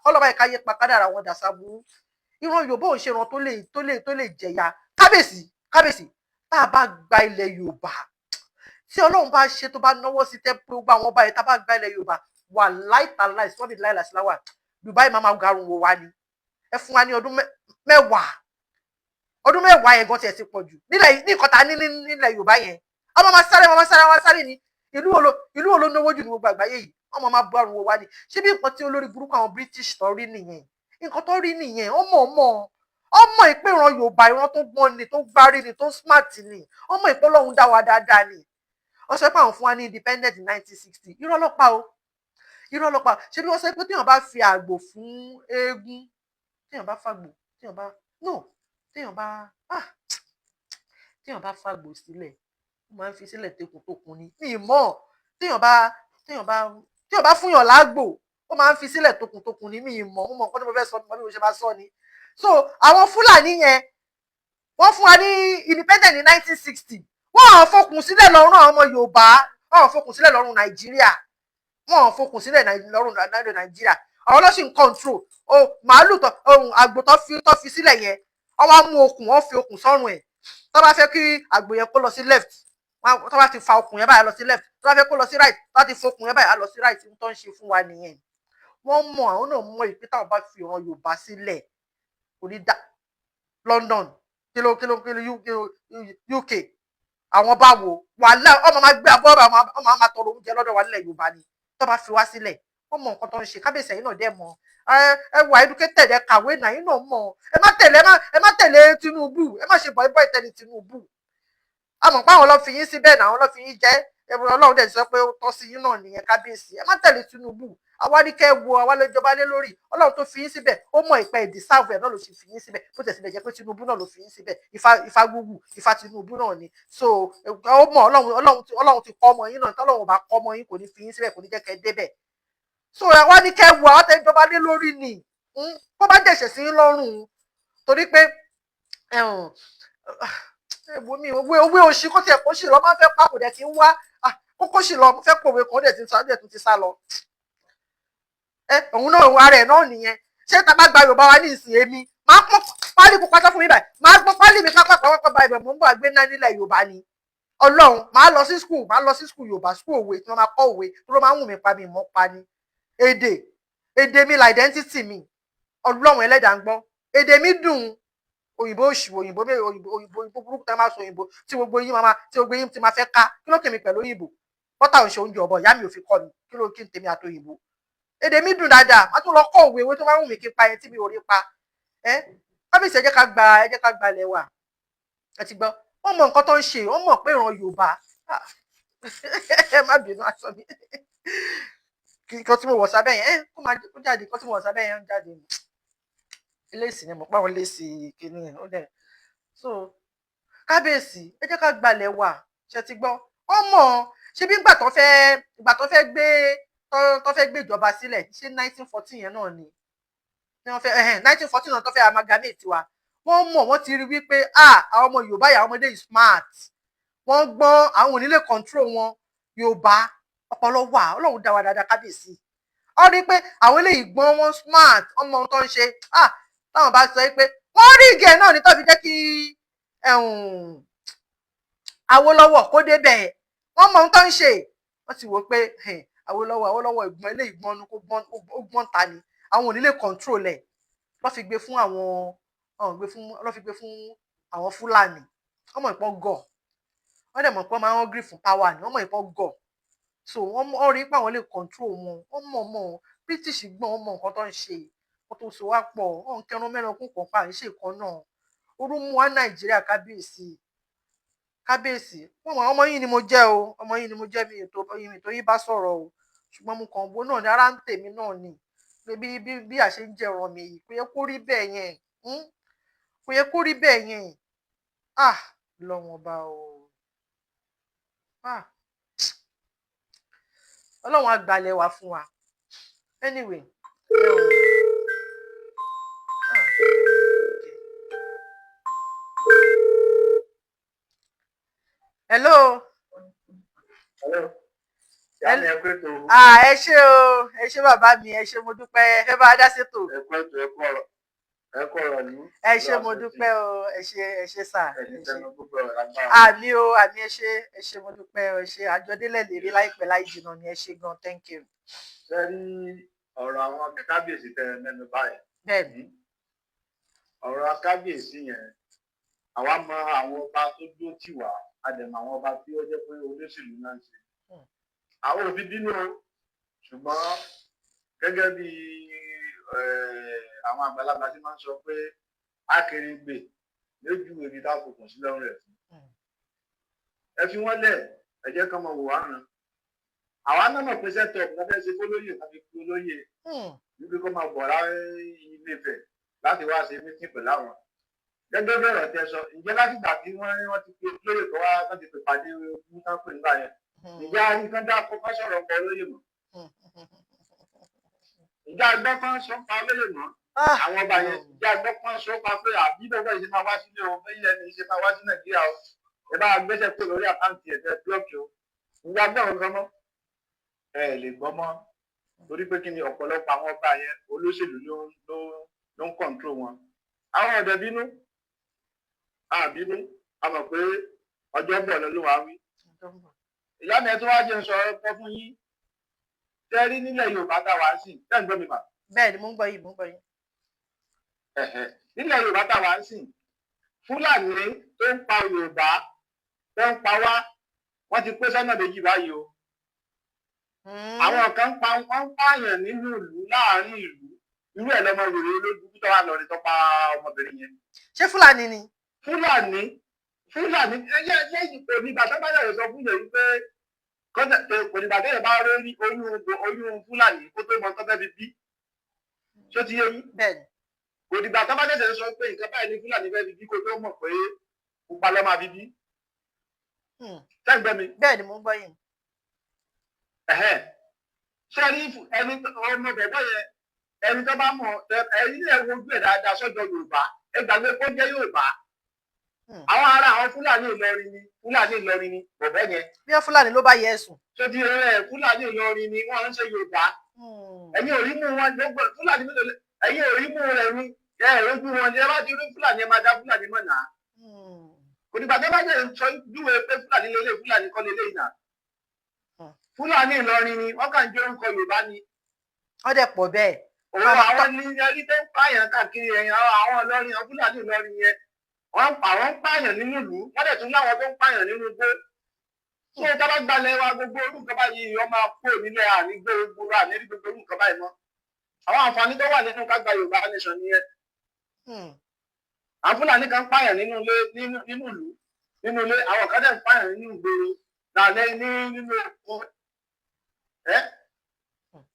Ọlọ́run máa káyé pa kádàrá wọn dà sábúrú. Ìran Yorùbá ò ṣe ìran tó lè jẹ̀yà, kábíyèsí. Kábíyèsí, tá a bá gba ilẹ̀ Yorùbá, tí Ọlọ́run bá ṣe, tó bá náwó sí tẹ́ gbogbo àwọn ọba yẹn, tá a bá gba ilẹ̀ Yorùbá, wà láìtàláì sọ́bì láìláṣíláwà, Dubai máa máa garun wò wá ni. Ẹ fún wa ní ọdún 10, ọdún 10 yẹn gan tiẹ̀ ti pọ̀ jù nílẹ̀ ní nǹkan tá a ní nílẹ̀ Yorùbá yẹn. Ọmọ máa sáré, ọmọ máa sáré, ọmọ máa sáré ni. Ìlú wo ló náwó jù ní gbogbo àgbáyé yìí? Ọmọ máa bọ àrùn wò wá ni. Ṣé bí nǹkan tí olórí burúkú àwọn British tó rí nìyẹn? Nǹkan tó rí nìyẹn. Ọmọ ọmọ ọmọ ìpè ìran Yorùbá, ìran tó gbọ́n ni, tó gbárí ni, tó smart ni. Ọmọ ìpè Ọlọ́run dá wa dáadáa ni. Wọ́n sọ pé àwọn fún wa ní independent in 1960. Irọ́ ló pa o, irọ́ ló pa. Ṣé bí wọ́n sọ pé téèyàn bá fi àgbò fún eégún, téèyàn bá fàgbò, téèyàn bá no téèyàn bá ah téèyàn bá fàgbò sílẹ̀, ó máa ń fi sílẹ̀ tekun-tókun ni. Mi mọ̀. Téèyàn bá fúnyàn lágbò, ó máa ń fi sílẹ̀ tokùntokùn ni. Mi mọ̀. Mo mọ̀ nǹkan tí mo fẹ́ sọ, mo bí mo ṣe máa sọ ni. So àwọn Fúlàní yẹn, wọ́n fún wa ní independent ní 1960. Wọ́n á fokùn sílẹ̀ lọ́rùn àwọn ọmọ Yorùbá, wọ́n á fokùn sílẹ̀ lọ́rùn Nàìjíríà, wọ́n á fokùn sílẹ̀ lọ́rùn Nàìjíríà. Àwọn ló sì ń control o. Màálù tó ohun àgbò tó fi sílẹ̀ yẹn, wọ́n wá mú okùn, wọ́n fi okùn sọ́rùn ẹ̀. Tó bá fẹ́ kí àgbò yẹn kó lọ sí left, tó bá ti fa okùn yẹn báyìí, lọ sí left. Tó bá fẹ́ kó lọ sí right, tó bá ti fa okùn yẹn báyìí, á lọ sí right. Tó ń ṣe fún wa nìyẹn. Wọ́n mọ̀, àwọn náà mọ̀ ìpín táwọn bá fi ìran Yorùbá sílẹ̀, kò ní dá. London, kí ló UK, àwọn báwo wàhálà ọmọ máa gbé abọ́, ọmọ máa tọrọ oúnjẹ lọ́dọ̀ wa nílẹ̀ Yorùbá ni tó bá fi wá sílẹ̀. Wọ́n mọ nǹkan tó ń ṣe, kábíyèsí. Ẹ̀yin náà dẹ̀ mọ̀. Ẹ wà educated, ẹ kàwé náà, ẹ̀yin náà mọ̀. Ẹ má tẹ̀lé Tinubu. Ẹ má ṣe bọ̀ ẹ bọ́ ìtẹ̀lé Tinubu. A mọ̀ pé àwọn ló fi yín síbẹ̀ náà, àwọn ló fi yín jẹ́. Ọlọ́run dẹ̀ sọ pé ó tọ́ sí yín náà nìyẹn, kábíyèsí. Ẹ má tẹ̀lé Tinubu. Àwa ní kẹ́ wo àwa lè jọba lé lórí. Ọlọ́run tó fi yín síbẹ̀, ó mọ̀ ìpẹ́ ìdísáàfù ẹ̀ náà ló sì fi yín síbẹ̀. Bó tẹ̀sí lè jẹ́ pé Tinubu náà ló fi yín síbẹ̀, ifá gúgù, ifá Tinubu náà ni. So ó mọ̀, Ọlọ́run ti kọ́ ọmọ yín náà. Tọ́lọ́run bá kọ́ ọmọ yín, kò ní fi yín síbẹ̀, kò ní jẹ́ kẹ́ débẹ̀. So àwa ní kẹ́ wo àwọn tẹ́ jọba lé lórí ni kó bá jẹ̀ṣẹ̀ sí yín lọ́rùn, torí pé ẹ̀wọ̀ mi òwe òṣì kó tiẹ̀ kó sì lọ máa ń fẹ́ pàkó dẹ̀ ti ń wá kókó sì lọ. Mo fẹ́ pòwe kan, dẹ̀ ti sá, dẹ̀ tún ti sá lọ. Ẹ òun náà, ara ẹ̀ náà nìyẹn. Ṣé tá a bá gba Yorùbá wa ní ìsìn, èmi máa pọ́n pálí pupa tó fún mi báyìí, máa pọ́n pálí mi pápá pápá báyìí, mò ń bọ̀ àgbé náà nílẹ̀ Yorùbá ni. Ọlọ́run, máa lọ sí school, máa lọ sí school Yorùbá, school òwe tí wọ́n máa kọ́ òwe tó ló máa ń wù mí pa mi mọ́ pa ni. Èdè mi la identity mi. Ọlọ́run ẹlẹ́dàá ń gbọ́, èdè mi dùn. Òyìnbó òṣì, òyìnbó, òyìnbó, òyìnbó, òyìnbó burúkú tá a máa sọ, òyìnbó tí gbogbo yín máa tí gbogbo yín ti máa fẹ́ ká. Kí ló kèmí pẹ̀lú òyìnbó? Bọ́tà ò ṣe oúnjẹ ọ̀bọ, ìyá mi ò fi kọ́ mi. Kí ló kí n tèmi àti òyìnbó? Èdè mi dùn dáadáa. Má tún lọ kọ́ òwe, òwe tó máa ń wù mí kí n pa yẹn tí mi ò rí pa. Ẹ kábíyèsí, ẹ jẹ́ ká gba, ẹ jẹ́ ká gba ilẹ̀ wa. Ẹ ti gbọ́, wọ́n mọ nǹkan tó ń ṣe, wọ́n mọ̀ pé ìran Yorùbá, ẹ má bínú, aṣọ mi, nǹkan tí mo wọ̀ sábẹ́ yẹn, kó máa kó jáde. Nǹkan tí mo wọ̀ sábẹ́ yẹn ń jáde. Léèsì ni mo pa àwọn léèsì kìíní ó dẹ̀. So kábíyèsí, ẹ jẹ́ ká gbalẹ̀ wa. Ṣe ti gbọ́? Wọ́n mọ̀. Ṣé bí ìgbà tó fẹ́ gbé tó fẹ́ gbé ìjọba sílẹ̀, ṣé 1914 yẹn náà ni wọ́n fẹ́, 1914 náà tó fẹ́ amalgamate wa, wọ́n mọ̀, wọ́n ti rí wípé, ah, àwọn ọmọ Yorùbá yà, àwọn ọmọdé yìí smart, wọ́n gbọ́n, àwọn ò ní lè control wọn. Yorùbá ọpọlọ wà, Ọlọ́run dá wa dáadáa. Kábíyèsí, ọ rí pé àwọn eléyìí gbọ́n, wọ́n smart, wọ́n mọ ohun tó ń ṣe. Ah, táwọn bá sọ pé wọ́n rí igi ẹ̀ náà ní tó fi jẹ́ kí Awólọ́wọ̀ kó débẹ̀, wọ́n mọ ohun tó ń ṣe. Wọ́n ti wò ó pé Awólọ́wọ̀ ìgbọ́n, eléyìí gbọ́n, kó gbọ́n, ó gbọ́n ta ni, àwọn ò ní lè control ẹ̀. Lọ́ fi gbé fún àwọn Fúlàní. Wọ́n mọ̀ ìpọ́n gọ̀, wọ́n dẹ̀ mọ̀ pé wọ́n máa ń hungry fún power ni. Wọ́n mọ̀ ìpọ́n gọ̀, so wọ́n rí pé àwọn lè control wọn. Wọ́n mọ̀ mọ̀ British gbọ́n, wọ́n mọ̀ nǹkan tó ń ṣe. Wọ́n tó so wá pọ̀, wọ́n ń kẹrun mẹ́rin kún kan pa à ń ṣe ìkan náà. Orú mú wa Nàìjíríà. Kábíyèsí, kábíyèsí, wọ́n mọ̀, ọmọ yín ni mo jẹ́ o, ọmọ yín ni mo jẹ́. Mi ètò mi tó yín bá sọ̀rọ̀ o, ṣùgbọ́n mo kàn wó náà ní ara ń tèmi náà ni pé bí a ṣe ń jẹ ọ̀rọ̀ mi yìí, kò yẹ kó rí bẹ́ẹ̀ yẹn, kò yẹ kó rí bẹ́ẹ̀ yẹn. Ah, lọ́wọ́n ọba o, ah, Ọlọ́run á gbalẹ̀ wá fún wa. Anyway, ah, okay. Hello. Hello. Ìyá mi, ẹ kú ètò. Ah, ẹ ṣé o, ẹ ṣé bàbá mi, ẹ ṣé, mo dúpẹ́. Ẹ fẹ́ bá a dá sétò. Ẹ kú ètò, ẹ kú ọ̀rọ̀. Ẹ kú ọ̀rọ̀ ní. Ẹ ṣé, mo dúpẹ́ o, ẹ ṣé, ẹ ṣé sà, ẹ Ẹ̀yin ṣé. tẹnu gbogbo ọ̀rọ̀ lágbára. Àmín o, àmín. Ẹ ṣé, ẹ ṣé, mo dúpẹ́ o, ẹ ṣé. Àjọdélẹ̀ lè rí láìpẹ́ láì jìnnà ni. Ẹ ṣé gan, thank you. Ṣé rí ọ̀rọ̀ àwọn kábíyèsí tẹ mẹ́nu báyìí? Bẹ́ẹ̀ni. Ọ̀rọ̀ kábíyèsí yẹn, àwa mọ àwọn ọba tó dúró tì wá, a dẹ̀ mọ àwọn ọba tí ó jẹ́ pé olóṣèlú náà ń ṣe. Àwọn ò fi bínú o, ṣùgbọ́n gẹ́gẹ́ bí àwọn àgbàlagbà ti máa ń sọ pé akèrègbè lójú ibi tá a fòkùn sí lọ́rùn rẹ̀ fún. Ẹ fi wọ́n lẹ̀, ẹ jẹ́ kán máa wò wá ràn. Àwa náà mọ̀ pé setup náà fẹ́ ṣe fólóyè tàbí olóyè wípé kó máa bọ̀ láì Ilé Ifẹ̀ láti wá ṣe meeting pẹ̀lú àwọn. Gẹ́gẹ́ bí ọ̀rọ̀ tẹ sọ, ǹjẹ́ látìgbà tí wọ́n ti pe olóyè tó wá, wọ́n ti pè pàdé mú tán pè nígbà yẹn, ǹjẹ́ a rí kán dákọ́ kán sọ̀rọ̀ pa olóyè mọ́? Ǹjẹ́ a gbọ́ kán sọ pa olóyè mọ́? Àwọn ọba yẹn, ǹjẹ́ a gbọ́ kán sọ pa pé àbí bẹ́ẹ̀ ṣe máa wá sílé o, bẹ́ẹ̀ ẹni ṣe máa wá sí Nàìjíríà o, ẹ bá gbẹ́sẹ̀ pé lórí account ẹ̀ tẹ block o? Ǹjẹ́ a gbọ́ nǹkan mọ́? Ẹ lè gbọ́ mọ́, torí pé kí ni, ọ̀pọ̀lọpọ̀ àwọn ọba yẹn, olóṣèlú ló ń control wọn. Àwọn ọ̀dẹ̀ bínú, a bínú, a mọ̀ pé ọjọ́ bọ̀ lọ ló wàá wí. Ìyá mi, ẹ tó wá jẹ́ ń sọ ọ̀pọ̀ fún yín. Tẹ́ rí nílẹ̀ Yorùbá tá a wá sí, tẹ́ ń gbọ́ mi mà? Bẹ́ẹ̀ ni, mo ń gbọ́ yìí, mo ń gbọ́ yìí. Ẹ̀hẹ̀. Nílẹ̀ Yorùbá tá a wá sí, Fúlàní tó ń pa Yorùbá, tó ń pa wá, wọ́n ti pé sọ́nà méjì báyìí o. Àwọn kan ń pa, wọ́n ń pààyàn nínú ìlú, láàárín ìlú. Irú ẹ̀ lọmọ wèrè olójú tó wà lọrin tó pa ọmọbìnrin yẹn. Ṣé Fúlàní ni? Fúlàní, Fúlàní ẹyẹ lẹ́yìn. Kò ní bàtà bá yàrá sọ fún yẹn wípé kò ní bàtà yẹn bá rí oyún, oyún Fúlàní kó tó mọ tó fẹ́ fi bí. Ṣó ti yé yín? Bẹ́ẹ̀ni. Kò dìgbà tó bá tẹ̀sẹ̀ sọ pé nǹkan báyìí ní Fúlàní fẹ́ fi bí kó tó mọ̀ pé pupa lọ́ máa fi bí. Ṣé ń gbọ́ mi? Bẹ́ẹ̀ni, mo ń gbọ́ yín. Ẹ̀hẹ́n. Ṣé rí ẹni ọmọ bẹ̀bẹ̀ yẹn, ẹni tó bá mọ̀, ẹ̀yin lè wojú ẹ̀ dáadáa sọ́jọ́ Yorùbá, ẹ gbàgbé kó jẹ́ Yorùbá. Àwọn ará àwọn Fúlàní Ìlọrin ni, Fúlàní Ìlọrin ni bọ̀bẹ́ yẹn. Bí wọ́n Fúlàní ló bá yẹ ẹ̀sùn. Ṣé ti rẹ̀, Fúlàní Ìlọrin ni, wọ́n ń ṣe Yorùbá. Ẹ̀yin ò rí mú wọn, gbogbo Fúlàní mélòó ẹ̀yin ò rí mú rẹ̀ ní ẹ rojú wọn ni. Ẹ bá ti rí Fúlàní, ẹ máa dá Fúlàní mọ̀ náà. Kò nígbà tó bá jẹ́ sọ júwe pé Fúlàní lélẹ̀, Fúlàní kọ́ lélẹ̀ yìí náà. Fúlàní Ìlọrin ni wọ́n kàn ń jẹ́ orúkọ Yorùbá ni. Wọ́n dẹ̀ pọ̀ bẹ́ẹ̀. Òun àwọn ní ẹni tó ń pààyàn káàkiri ẹ̀yìn àwọn Ìlọrin, àwọn Fúlàní Ìlọrin yẹn, wọ́n àwọn ń pààyàn nínú ìlú, wọ́n dẹ̀ tún láwọn tó ń pààyàn nínú igbó. Tó tá bá gbalẹ̀ wa, gbogbo orúkọ báyìí wọ́n máa kó nílẹ̀, àní gbé gbogbo àní rí gbogbo orúkọ báyìí mọ́. Àwọn àǹfààní tó wà nínú ká gba Yorùbá nation nìyẹn. Àwọn Fúlàní kan pààyàn nínú ilé, nínú ìlú, nínú ilé, àwọn kan dẹ̀ ń pààyàn nínú ìgboro lálẹ́ ní nínú oko ẹ.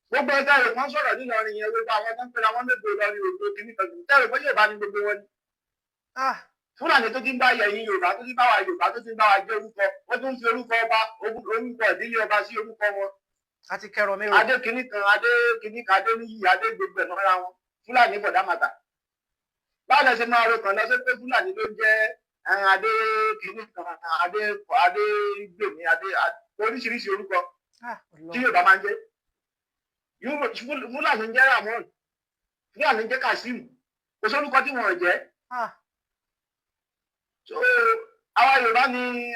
Gbogbo ẹgbẹ́ rẹ̀ kan sọ̀rọ̀ nílọrin yẹn, gbogbo àwọn tó ń pera wọn lógo Ìlọrin, ògo kìíní kan tẹ́rù pé Yorùbá ni gbogbo wọn ni. Fúlàní tó ti ń bá yẹ̀yìn Yorùbá, tó ti ń bá wa Yorùbá, tó ti ń bá wa jẹ́ orúkọ, wọ́n tún ń fi orúkọ ọba, orúkọ ìdílé ọba sí orúkọ wọn. Àti kẹrọ mérò. Adé kìíní kan, adé kìíní kan, adé níyì, adé gbogbo ẹ̀ mọ́ra wọn. Fúlàní bọ̀dá màtà, báwo lẹ ṣe máa ro kàn lọ sí pé Fúlàní ló ń jẹ́ adé kìíní kan, adé, adé gbèmí, adé, oríṣiríṣi orúkọ tí Yorùbá máa ń jẹ́. Fúlàní ń jẹ́ Ramon, Fúlàní ń jẹ́ Kazeem, kò sórúkọ tí wọ́n jẹ́. So àwa Yorùbá ni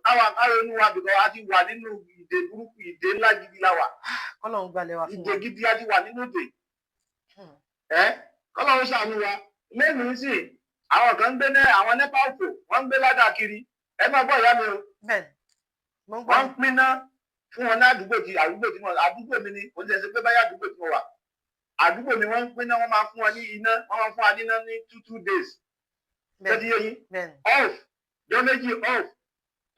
àwa káronú wa bìkọ́ a ti wà nínú ìdè burúkú, ìdè ńlá gidi la wà. Kọ́lọ́run gbalẹ̀ wa fún Ìdè wa. gidi, a ti wà nínú ìdè. Ẹ kọ́lọ́run ṣàánú wa. Lẹ́nu sí àwọn kan ń gbé ní àwọn NEPA òfò, wọ́n ń gbé ládàá kiri. Ẹ máa gbọ́ ìyá mi o. Bẹ́ẹ̀ mo ń gbọ́. Wọ́n ń pínná fún wọn ní àdúgbò tí wọn, àdúgbò mi ni, kò ní ṣe pé báyà àdúgbò tí mo wà, àdúgbò mi, wọ́n ń pínná, wọ́n máa fún wọn ní iná, wọ́n máa fún wa níná ní 2 2 days. Tẹ́tí yé yín? Bẹ́ẹ̀. Off jọ 2 off,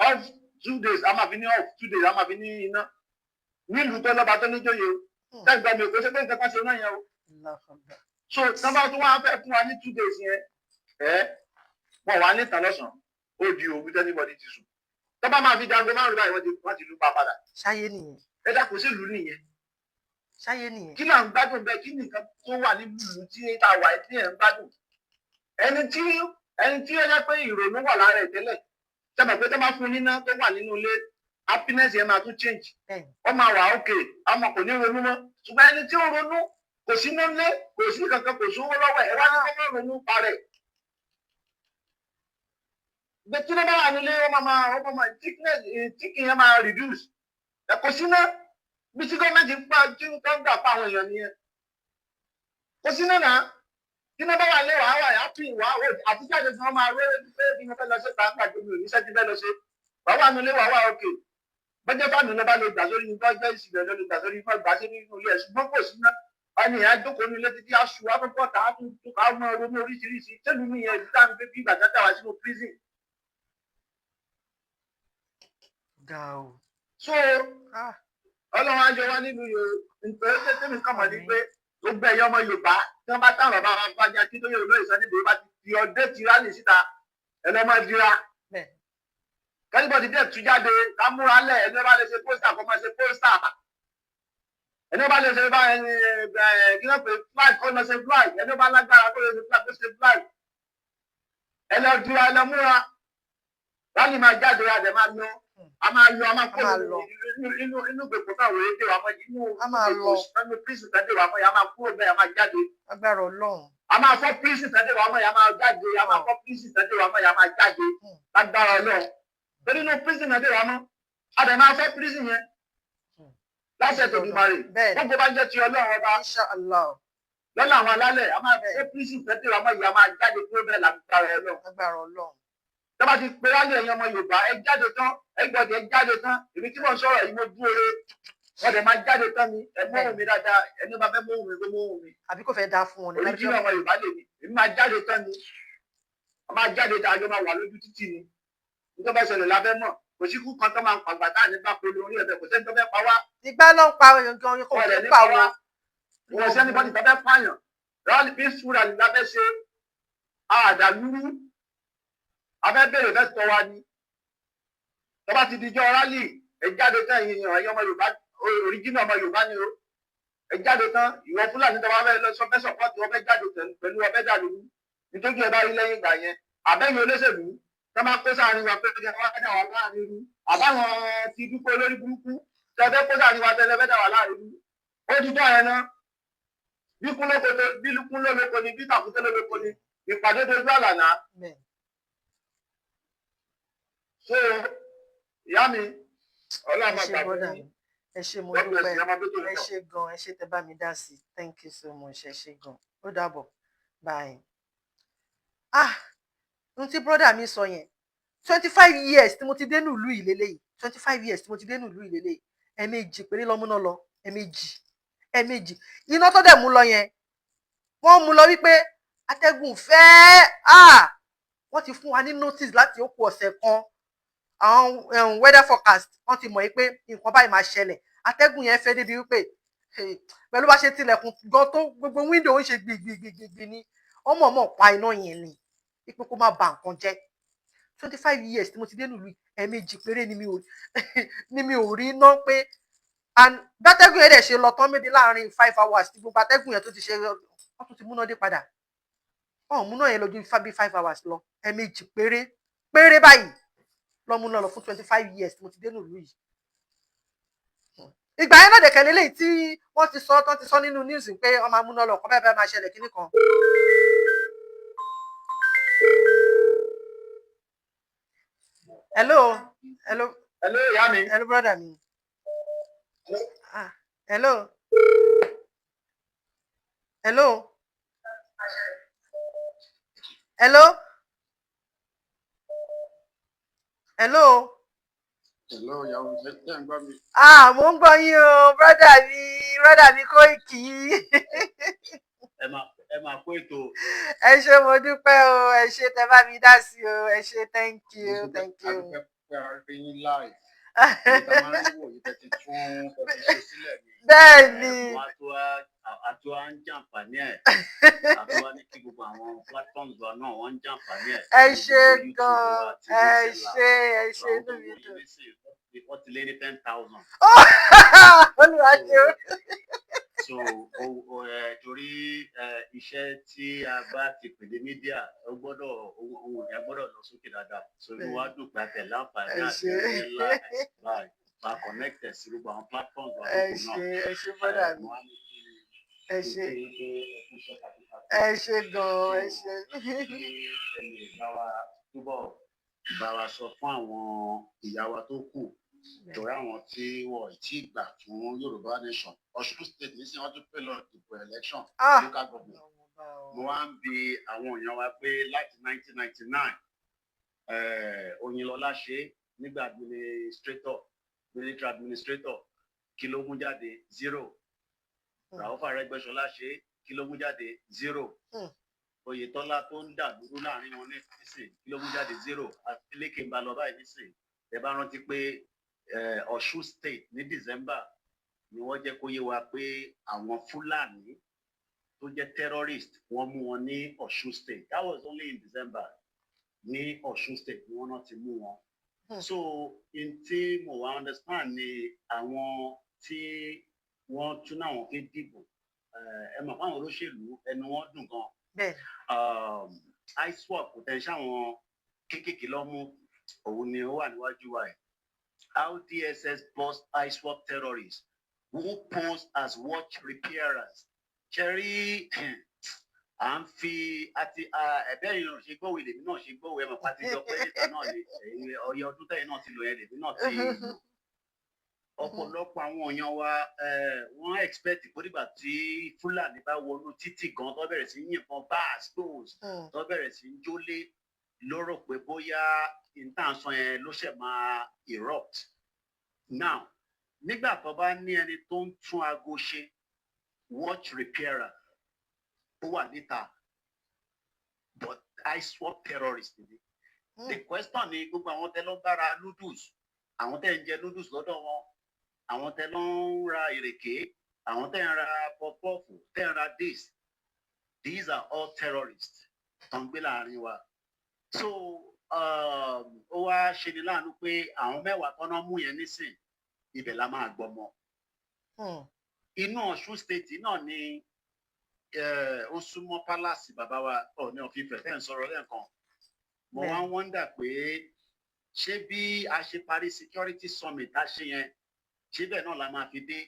off 2 days, a máa fi ní off 2 days, a máa fi ní iná nílùú tó lọ́ba tó níjòyè o. Tẹ́gbà mi ò kó ṣe pé nǹkan kan ṣe náà yẹn o. Allahu Akbar. So tọ́ba tó wá fẹ́ fún wa ní 2 days yẹn, ẹ wọ́n wà níta lọ́sàn-án, ó di òru tí anybody ti sùn, tọ́ba máa fi jago 5 báyìí, wọ́n ti lù pa padà. Ṣáyé nìyẹn. Ẹ dákun, sí ìlú nìyẹn? Ṣáyé nìyẹn. Kí là ń gbádùn bẹ́ẹ̀? Kí nìkan tó wà nílùú ìlú tí tá a wà tí ẹ̀ ń gbádùn? Ẹni tí ó jẹ́ pé ìrònú wà lára ẹ̀ tẹ́lẹ̀, sábà pé tó bá fún níná tó wà nínú ilé, happiness yẹn máa tún change. Ó máa wà okay, ọmọ kò ní ronú mọ́. Ṣùgbọ́n ẹni tí ó ronú, kò sí nílé, kò sí kankan, kò sówó lọ́wọ́ ẹ̀, wá ní kó má ronú parẹ́. Gbé tí ló bá wà nílé, ó máa thickness thinking yẹn máa reduce. Ẹ kò sí náà bí tí gọ́ọ̀mẹ̀ntì ń pa tí ń gbà pa àwọn èèyàn nìyẹn. Kò sí náà náà tí náà bá wà lé, wàá wà happy, wàá wò àti jáde tí wọ́n máa rẹ́ pé kí wọ́n fẹ́ lọ sí gbàǹgbà tó mi ò ní sẹ́jú fẹ́ lọ sí, wàá wà nílé, wàá wà okay. Bọ́jẹ́ fáànù ló bá lè gbà sórí, bọ́jẹ́ ìsìlẹ̀ ló lè gbà sórí, fún gbà sí nínú ilé ẹ̀. Ṣùgbọ́n kò sí náà, wọ́n ní ìyá jókòó nílé títí aṣù akọ́kọ́ tá a tún ká mọ́ ronú oríṣiríṣi sẹ́nu mi yẹn, ìdí táwọn fi bí ìgbà tá a wá sínú prison. Ga o. So Ọlọ́run á yọ wá nínú Yorùbá. Nítorí tẹ́mi kàn mọ̀ ní pé gbogbo ẹ̀yọ́ ọmọ Yorùbá tí wọ́n bá táwọn bàbá wa bá jẹ́ kí tó yẹ olóyè sọ níbi bá ti fi ọdẹ ti rálì síta, ẹ lọ́ máa dira. Kí everybody dẹ̀ tú jáde, ká múra lẹ̀. Ẹni bá lè ṣe poster, kó máa ṣe poster. Ẹni bá lè ṣe bá ẹni ẹ kí ló pè flag, kó lọ ṣe flag. Ẹni bá lágbára kó lè ṣe flag, kó ṣe flag. Ẹ lọ dira, ẹ lọ múra. Rally máa jáde, a dẹ̀ máa lọ, a máa lọ, a máa kó A máa lọ. inú gbèkó náà wòye dé wa mọ́ inú A máa lọ. inú prison tán dé wa mọ́ yìí, a máa kúrò bẹ́ẹ̀, a máa jáde. Agbára Ọlọ́run. A máa fọ́ prison tán dé wa mọ́ yìí, a máa jáde. A máa fọ́ prison tán dé wa mọ́ yìí, a máa jáde lágbára Ọlọ́run. Torí inú prison tán dé wa mọ́, a dẹ̀ máa fọ́ prison yẹn láṣẹ tòdùmarè. Gbogbo bá jẹ́ ti Ọlọ́run ọba Insha Allah. lọ́nà àwọn alálẹ̀, a máa fọ́ prison tán dé wa mọ́ yìí, a máa jáde kúrò bẹ́ẹ̀ lágbára Ọlọ́run. Agbára Ọlọ́run. Tọ́ba ti pe rally, ẹ̀yin ọmọ Yorùbá, ẹ jáde tán. Ẹ gbọ́dọ̀ ẹ jáde tán. Èmi tí mò ń sọ̀rọ̀ yìí, mo dúró, wọ́n dẹ̀ máa jáde tán ni. Ẹ mọ́hùn mi dáadáa. Ẹni bá fẹ́ mọ́hùn mi, kó mọ́hùn mi. Àbí kò fẹ́ dáa fún wọn ni? Oríjìnà ọmọ Yorùbá lè ní èmi máa jáde tán ni. A máa jáde tán, àjọ máa wà lójú títì ni. Nítorí bá ṣẹlẹ̀ lábẹ́ mọ̀, kò sí kú kan tó máa ń pàgbà tá à ní bá polo orí ẹ̀bẹ̀. Kò sẹ́ni tó fẹ́ pa wá. Ìgbà ló ń pa gan kò Wọ́n ní dẹ̀ ní pa pa wọn. wá. Wọ́n sẹ́ni bọ́dì tó fẹ́ pààyàn. Rally, peaceful rally lábẹ́ ṣe, àdàlúrú abẹ́ bèrè fẹ́ tọ́ wa ni. Tó bá ti dijọ́ rally, ẹ jáde tán. Ẹ̀yin èèyàn, ẹ̀yin ọmọ Yorùbá, original ọmọ Yorùbá ni o, ẹ jáde tán. Ìwọ Fúlàní tó bá fẹ́ lọ sọ fẹ́ support, wọ́n fẹ́ jáde pẹ̀lú ọfẹ́ dàlúrú, nítorí ẹ bá rí lẹ́yìn ìgbà yẹn, àbẹ́yìn olóṣèlú tó máa kó sáàrin wa pé kí wọ́n dà wá láàrin irú, àbáwọn ti dúpọ̀ olórí burúkú tó fẹ́ kó sáàrin wa tẹ́lẹ̀ fẹ́ dà wá láàrin irú. Ó ti tọ́ ẹ ná. Bí kúnlé lóko ni, bí tàkúté lóko ni, ìpàdé dojú àlànà. So ìyá mi, Ọlọ́run máa Ẹ ṣé gbà fún brother yín. mi, ẹ ṣé, mo God bless dúpẹ́. you. Ẹ máa bí tó Ẹ lọ. ṣé gan, ẹ ṣé tẹ́ bá mi dá sí. Thank you so much. Ẹ ṣé gan, ó dàbọ̀, bye. Ah, ohun tí brother mi sọ yẹn, 25 years tí mo ti dé nílùú yìí lélẹ́yìí, 25 years tí mo ti dé nílùú yìí lélẹ́yìí, ẹ̀ẹ̀mejì péré ló múná lọ. Ẹ̀ẹ̀mejì, ẹ̀ẹ̀mejì. Iná tó dẹ̀ mú lọ yẹn, wọ́n mú lọ wípé atẹ́gùn fẹ́. Ah, wọ́n ti fún wa ní notice láti ó kù ọ̀sẹ̀ kan. Àwọn weather forecast, wọ́n ti mọ̀ yìí pé nǹkan báyìí máa ṣẹlẹ̀. Atẹ́gùn yẹn fẹ́ débi wípé, hey, pẹ̀lú bá ṣe tilẹ̀kùn gan tó, gbogbo window ń ṣe gbìgbìgbìgbì ni. Wọ́n mọ̀ọ́mọ̀ pa iná yẹn ni wípé kó má ba nǹkan jẹ́. 25 years tí mo ti dé nílùú yìí, ẹ̀ẹ̀mejì péré ni mi ò rí iná pé. And bátẹ́gùn yẹn dẹ̀ ṣe lọ tán, maybe láàrin 5 hours tí gbogbo atẹ́gùn yẹn tó ti ṣe, wọ́n tún ti múná dé padà. Wọ́n ò múná yẹn lọ ju bí 5 hours lọ. Ẹ̀ẹ̀mejì péré péré báyìí lọ́ múná lọ fún 25 years tí mo ti dé nílùú yìí. Ìgbà yẹn náà dẹ̀kẹ́ lélẹ́yìí tí wọ́n ti sọ tán, ti sọ nínú news pé wọ́n máa múná lọ, kọ́ bẹ́ẹ̀ bẹ́ẹ̀ máa ṣẹlẹ̀, kíní kan. Hello, hello. Hello, ìyá mi. Hello, brother mi. Ah, hello, hello, hello, hello. Hello, ìyàwó mi, ṣé ń gbọ́ mi? Ah, mo ń gbọ́ yín o, brother mi, brother mi Kóìkì. Ẹ máa kó ètò. Ẹ ṣé, mo dúpẹ́ o. Ẹ ṣé tẹ́ bá mi dá sí o. Ẹ ṣé, thank you, thank you. A dúpẹ́ pé a rí yín live. Èyí tá a máa ń wò yìí, tẹ́ ti tún tẹ́ ti ṣe sílẹ̀ ni. Bẹ́ẹ̀ ni. Wọ́n á tó wá, a tó wá ń jàǹfààní ẹ̀, a tó wá ní kí gbogbo àwọn platforms wa náà, wọ́n ń jàǹfààní ẹ̀. Ẹ Ní ṣé gbogbo YouTube gan. wa àti Ẹ Mixlr. ṣé, ẹ ṣé. So àwọn Inú tó mi wò yín dùn. nísìnyí, wọ́n ti lé ní 10,000. Olúwa ṣeun. So o ẹ torí ẹ iṣẹ́ tí a bá ti pè ní media, ó gbọ́dọ̀, ohun ìyá gbọ́dọ̀ lọ sókè dáadáa. So inú wa dùn pé a tẹ̀ láǹfààní Ẹ àti ṣé. rí live báyìí, máa connect ẹ̀ sí gbogbo àwọn platforms wa Ẹ tó kù náà. ṣé, ẹ ṣé, brother mi. Mo wá ní kí Ẹ kí ṣé. kí n pé ẹ kú iṣẹ́ takuntakun. Ẹ ṣé gan, ẹ ṣé. Kí ẹ lè bá wa túbọ̀ bá wa sọ fún àwọn ìyá wa tó kù, Torí àwọn tí wọ́n ì tí gbà fún Yorùbá nation, Ọ̀ṣun State nísìnyí, wọ́n tún pè lọ dìbò election, Ah. local government. Mo wá ń bi àwọn èèyàn wa pé láti 1999, Oyinlọlá ṣe é nígbà administrator, military administrator, kí ló mú jáde? Zero. Rauf Arẹ́gbẹ́ṣọlá ṣe é, kí ló mú jáde? Zero. Oyètọ́lá tó ń dà lúrú láàrin wọn nísìn, kí ló mú jáde? Zero. Adeleke ń bá lọ báyìí nísìn. Ẹ bá rántí pé Ọ̀ṣun State ní December ni wọ́n jẹ́ kó yé wa pé àwọn Fúlàní tó jẹ́ terrorist, wọ́n mú wọn ní Ọ̀ṣun State. That was only in December. Ní Ọ̀ṣun State ni wọ́n náà ti mú wọn. So n tí mo wá understand ni àwọn tí wọ́n tún náà wọ́n fi dìbò, ẹ mọ̀ fáwọn olóṣèlú, ẹnu wọn dùn gan. ISWAP kò tẹ̀ ń ṣàwọn kéékèèké lọ́mú, òun ni ó wà níwájú wa yìí. How DSS bust ISWAP terrorists who pose as watch repairers. Ṣe rí, à ń fi àti ẹ̀bẹ́ yìí náà ṣe gbọ́wé, lèmi náà ṣe gbọ́wé. Ẹ̀ mọ̀ pàtí jọ pé níta náà ni ẹ̀yin ọyẹ ọdún tẹ̀yìn náà ti lò yẹn, lèmi náà ti lò. Ọ̀pọ̀lọpọ̀ àwọn èèyàn wa, wọ́n expect kó dìgbà tí Fúlàní bá wọnú títì gan, tó bẹ̀rẹ̀ sí yìnbọn báàs tó bẹ̀rẹ̀ sí ń jólé, lóró pé bóyá ìtànsán yẹn ló ṣẹ̀ máa erupt. Now, nígbà tó bá ní ẹni tó ń tún aago ṣe, watch repairer, ó wà níta, but ISWAP terrorist ni. The question ni, gbogbo àwọn tẹ lọ bára noodles, àwọn tẹ ń jẹ noodles lọ́dọ̀ wọn, àwọn tẹ lọ ń ra ìrèké, àwọn tẹ ń ra puff-puff, tẹ ń ra this, these are all terrorists tó ń gbé láàrin wa. So ó wá ṣe ni láàánú pé àwọn 10 tọ́nà mú yẹn nísìn, ibẹ̀ la máa gbọmọ. Inú Ọ̀ṣun State náà ni ó súnmọ́ palace bàbá wa Ọọ̀ni of Ifẹ̀ tẹ́ ń sọ̀rọ̀ lẹ́ẹ̀kan. Mo wá ń wonder pé ṣé bí a ṣe parí security summit tá a ṣe yẹn, ṣé bẹ́ẹ̀ náà la máa fi dé?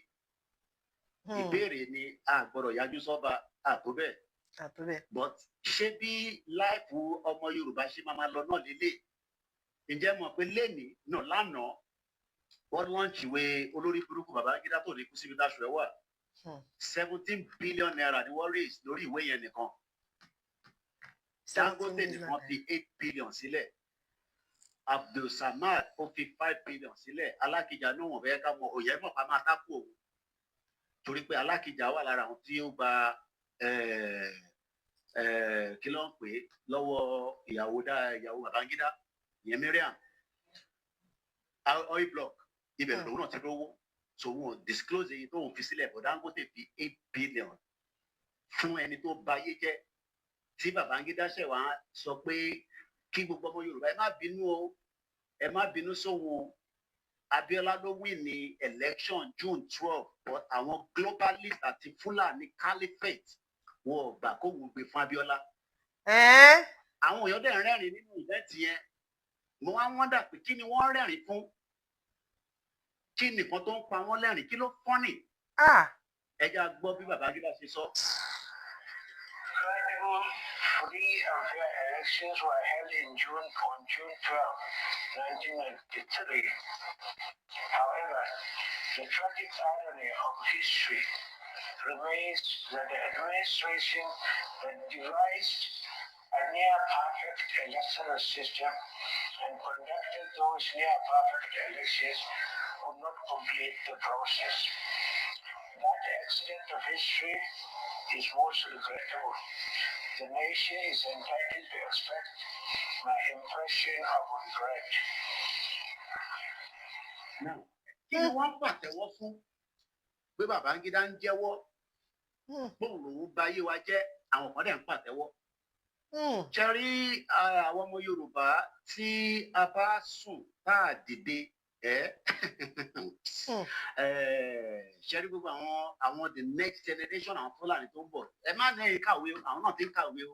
Ìbéèrè ni, a gbọ́dọ̀ yájú sọ́ba àtó bẹ́ẹ̀. Àtó bẹ́ẹ̀. But ṣé bí life ọmọ Yorùbá ṣe máa lọ náà lélẹ̀? Ǹjẹ́ mọ̀ pé lẹ́nìí náà, lánàá, wọ́n launch ìwé olórí burúkú Babangida tó ní kú síbi táṣọ ẹ̀ wà. ₦17 billion ni wọ́n raise lórí ìwé yẹn nìkan. Dangote nìkan fi 8 billion sílẹ̀, Abdulsamad ó fi 5 billion sílẹ̀. Alákìjà náà, wọ́n fẹ́ ká mọ òye mọ̀ ká máa tákù òun, torí pé Alákìjà wà lára àwọn tí ó gba kí ló ń pè é lọ́wọ́ ìyàwó dá ìyàwó Babangida ìyẹn, Mariam oil block ibẹ̀ lòun náà ti rówó. So wọn disclose èyí tóun fi sílẹ̀, but Dangote fi 8 billion fún ẹni tó bayé jẹ́, tí Babangida ṣẹ̀ wá sọ pé kí gbogbo ọmọ Yorùbá, ẹ má bínú o, ẹ má bínú sóhun o. Abiola ló win ní election June 12, but àwọn globalist àti Fúlàní caliphate, wọn ò gbà kóhun gbé fún Abiola. Àwọn èèyàn dẹ̀ ń rẹ́rìn nínú event yẹn. Mo wá wonder pé kí ni wọ́n rẹ́rìn fún? Kí nìkan tó ń pa wọ́n lẹ́rìn? Kí ló funny? Ẹ jẹ́ á gbọ́ bí Babangida ṣe sọ. Credible, free and fair elections were held in June on June 12, 1993. However, the tragic irony of history remains that the administration that devised a near-perfect electoral system and conducted those near-perfect elections could not complete the process. That accident of history is most regrettable. The nation is entitled to expect my impression of regret. Now, kí ni wọ́n pàtẹ́wọ́ fún pé Babangida ń jẹ́wọ́ bóun lòun bà ayé wa jẹ́? Àwọn kan dẹ̀ ń pàtẹ́wọ́. Ṣe rí àwọn ọmọ Yorùbá, tí a bá sùn tá a dìde ẹ, ṣe rí gbogbo àwọn the next generation, àwọn Fúlàní tó ń bọ̀, ẹ má lẹ́yìn kàwé o, àwọn náà ti ń kàwé o.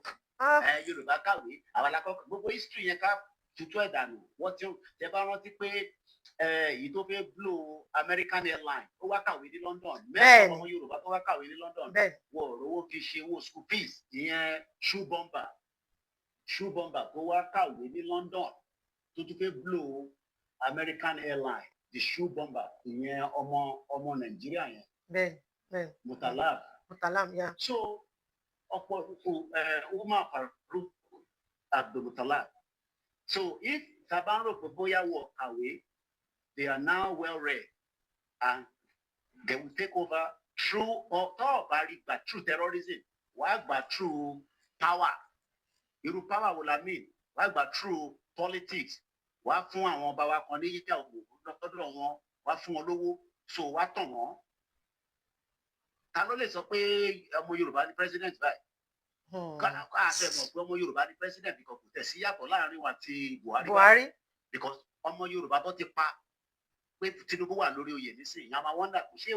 Ẹ Yorùbá kàwé, àwọn alákọ̀ọ́kọ́ gbogbo history yẹn ká tutù ẹ̀ dànù. Wọ́n ti tẹ bá rántí pé èyí tó fẹ́ blow American Airline, ó wá kàwé ní London. Mẹ́ta ọmọ Yorùbá tó wá kàwé ní London, wọ́n ò rówó fi ṣe owó school fees. Ìyẹn shoe bomber, shoe bomber tó wá kàwé ní London tó tún fẹ́ blow American Airline, the shoe bomber, ìyẹn ọmọ Nàìjíríà yẹn. bẹ́ẹ̀ni bẹ́ẹ̀ni Mutalab. Mutalab, ya. So ọ̀pọ̀ Umar Farouk Abdulmutalab. So if tá bá ń rò pé bóyá wọ kàwé, they are now well read and they will take over through tó o bá rí gbà through terrorism, wàá gbà through power. Irú power wo la mean? Wàá gbà through politics. Wàá fún àwọn ọba wa kan ní yíyá òwò lọ́dọ̀ wọn, wàá fún wọn lówó, so wàá tàn wọ́n. Ta ló lè sọ pé ọmọ Yorùbá ní president báyìí? Ká àtẹ mọ̀ pé ọmọ Yorùbá ní president, because kò tẹ̀ sí yàtọ̀ láàrin wa àti Buhari. Buhari. Because ọmọ Yorùbá tó ti pa pé Tinubu wà lórí oyè nísìnyí, àwọn wonder kò ṣé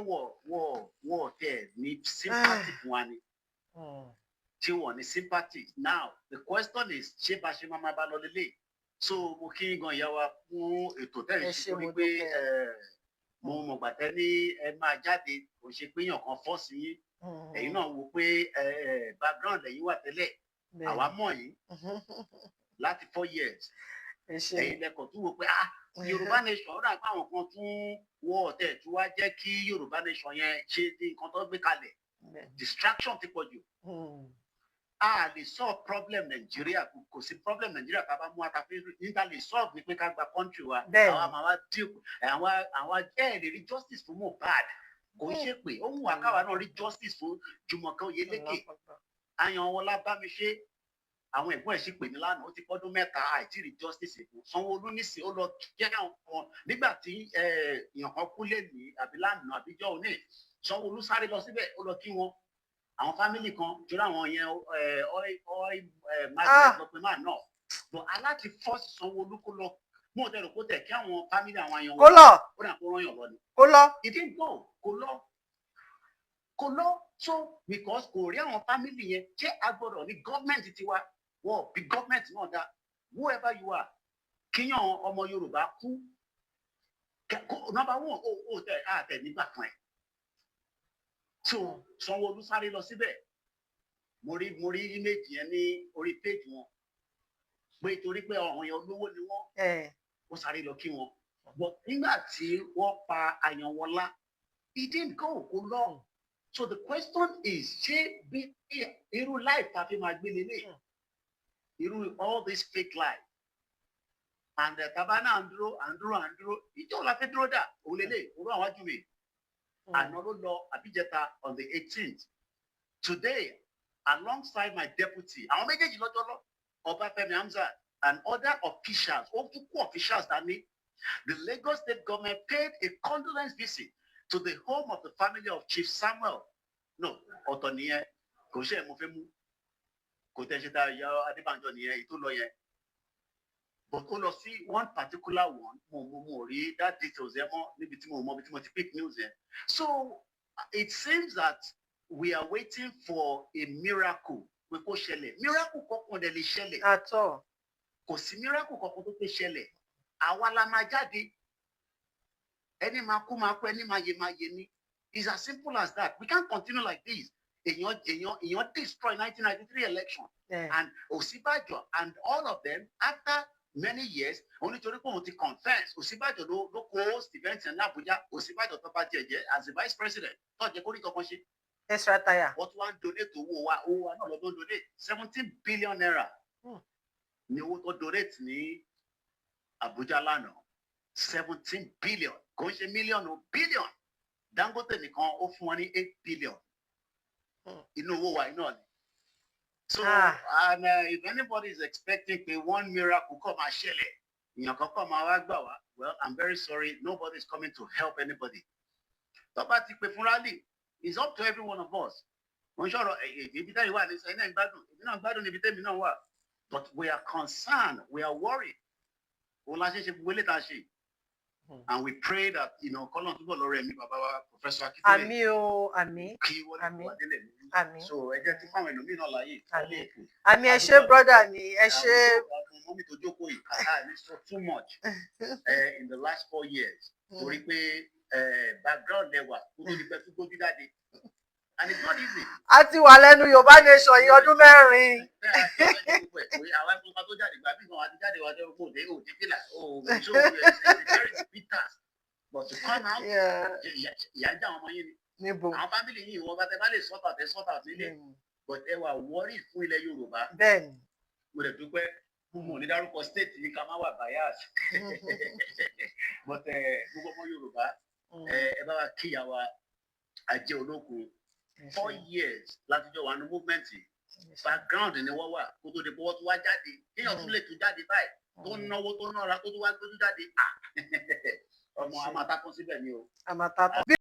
wọ̀ tẹ̀ ní sympathy fún wa ni, tí wọ́n ní sympathy. Now the question is, ṣé bá ṣe máa bá lọ lélẹ̀? So mo kí gan ìyá wa fún ètò tẹ̀ ń ṣe, torí pé mo mọ̀gbà tẹ́ ní ẹ máa jáde, kò ṣe pé èèyàn kan fọ́ sí yín. Ẹ̀yin náà wò pé background ẹ̀yin wà tẹ́lẹ̀, àwa mọ̀ yín láti 4 years. Ẹ̀yin lẹ́kọ̀ọ́ tún wò pé, ah, Yorùbá nation, ó dà pé àwọn kan tún wọ ọ̀tẹ̀ tí wàá jẹ́ kí Yorùbá nation yẹn ṣe ní nǹkan tó gbé kalẹ̀. Distraction ti pọ̀ jù. A lè solve problem Nàìjíríà, kò sí problem Nàìjíríà tá a bá mú àtàfin níta lè solve ni pé ká gba country wa. Àwa máa wá deal àwọn ẹ̀ lè rí justice fún Mohbad, kò ń ṣe pé ó wù wá káwa náà rí justice fún Jùmọ̀kẹ́ Oyèlékè, Ayanwọlá Bámiṣé. Àwọn ẹ̀gbọ́n ẹ̀ sì pè mí lánàá, ó ti pọ́dún 3 àìtí rí justice fún Sanwó-Olú nísìn. Ó lọ jẹ́ àwọn nígbà tí èèyàn kan kú lè ní àbí lánàá àbíjọ́ òní, Sanwó-Olú sáré lọ síbẹ̀, ó lọ kí wọn, àwọn family kan, torí àwọn yẹn oil magnate lọ pé máa náà, but aláti force Sanwó-Olú kó lọ mú ọ̀tẹ̀ rò kó tẹ̀ kí àwọn family àwọn àyàn Kó lọ. Ó dà kó rán yàn lọ ni. Kó lọ. He didn't go. Kó lọ, kó lọ. So because kò rí àwọn family yẹn, ṣé a gbọ́dọ̀ ní gọ́ọ̀mẹ̀ntì tiwa wọ́n bí gọ́ọ̀mẹ̀ntì náà dá? Whoever you are, kíyàn ọmọ Yorùbá kú, number one, ó tẹ àtẹ nígbà kan ẹ. So Sanwó-Olú sáré lọ síbẹ̀. Mo rí image yẹn ní orí page wọn pé torí pé àwọn yẹn olówó ni wọ́n, ó sáré lọ kí wọn. But nígbà tí wọ́n pa Àyànwọlá, he didn't go, kó lọ. So the question is, ṣé bí irú life ta fi máa gbé lélẹ̀, irú all this fake life and taba náà ń dúró, à ń dúró, à ń dúró, ìjọ la fẹ́ dúró dà? Òun lélẹ̀ òun àwọn ajú mi. Àná ló lọ àbíjẹta, on the 18th. Today, alongside my deputy, àwọn méjèèjì lọ́jọ́ lọ, Ọbáfẹ́mi Hamzat and other officials, ó tún kó officials dání, the Lagos State government paid a condolence visit to the home of the family of Chief Samuel. No, ọ̀tọ̀ nìyẹn, kò ṣe é mo fẹ́ mú, kò tẹ́ ṣe tá ìyá Adébánjọ nìyẹn, èyí tó lọ yẹn. But ó lọ sí one particular one, mo rí that details yẹn mọ́ níbi tí mo mọ ibi tí mo ti pick news yẹn. So it seems that we are waiting for a miracle pé kó ṣẹlẹ̀. Miracle kankan dẹ̀ lè ṣẹlẹ̀. Àtọ. Kò sí miracle kankan tó fẹ́ ṣẹlẹ̀. Àwa la máa jáde. Ẹni máa kú máa kú, ẹni máa yè máa yè ni. It's as simple as that. We can't continue like this. Èèyàn destroy 1993 election and Ọ̀ṣínbàjò and all of them, after many years, onítorí pé òun ti confess. Ọ̀ṣínbàjò ló co-host event ní Abuja. Ọ̀ṣínbàjò tó bá tiẹ̀ jẹ́ as the vice president tó jẹ́ kórìí kankan ṣe. Extra tire. Wọ́n tún wá ń donate owó wa. Owó wa náà lọ́dún donate ₦17 billion ní owó tó donate ní Abuja lánàá. 17 billion, kò ń ṣe mílíọ̀nù, billion. Dangote nìkan, ó fún wọn ní 8 billion. Inú owó wa iná ni. So and if anybody is expecting pé one miracle kọ́ máa ṣẹlẹ̀, èèyàn kan kọ́ máa wá gbà wá, well, I'm very sorry, nobody is coming to help anybody. Tó bá ti pè fún rally, it's up to every one of us. Mo ń sọ̀rọ̀ ibi tẹ́yìn wà ní sẹ́yìn náà ń gbádùn, èmi náà ń gbádùn níbi tẹ́mi náà wà, but we are concerned, we are worried. Òun la ṣe ṣe gbogbo eléyìí tá a ṣe. And we pray that kọ́lọ́n túbọ̀ lọ́rọ̀ ẹ̀mí bàbá wa Professor Akintoye, Àmín o, àmín. kí wọ́n lè Àmín. wà délẹ̀ lórí. Àmín. So ẹ jẹ́ tí fáwọn ẹlòmíì náà láàyè. Àmín. Àmín. Ẹ ṣé, brother mi, ẹ ṣé. Àwọn mummy tó jókòó yìí, kàkà ní sọ too much in the last 4 years, torí pé background lẹwà kó tó di pé tó gbójú jáde, and it's not easy. A ti wà lẹ́nu Yorùbá Nation yìí ọdún 4. Àwọn ẹ̀fọn tó jáde gbà bí kan àti jáde wá jẹ́ òde òde fìlà ó, so it's very bitter, but to come out, ìyá ń jẹ àwọn ọmọ yín ni. Níbo? Àwọn family yìí, wọ́n bá tẹ bá lè sort out, ẹ sort out nílé, but ẹ wà worried fún ilẹ̀ Yorùbá. Mo lè dúpẹ́, mo ní dárúkọ state yìí ká má wà bias, but gbogbo ọmọ Yorùbá, ẹ bá wa kíyàwó ajé olókun. 4 years látijọ́ wà ní movement yìí. Background ni wọ́n wà kó tó di pé wọ́n tún wá jáde. Kéèyàn tún lè tún jáde báyìí, tó náwó, tó nára, tó tún wá gbójú jáde, ah, ọmọ a máa takún síbẹ̀ ni o. Àmàtà.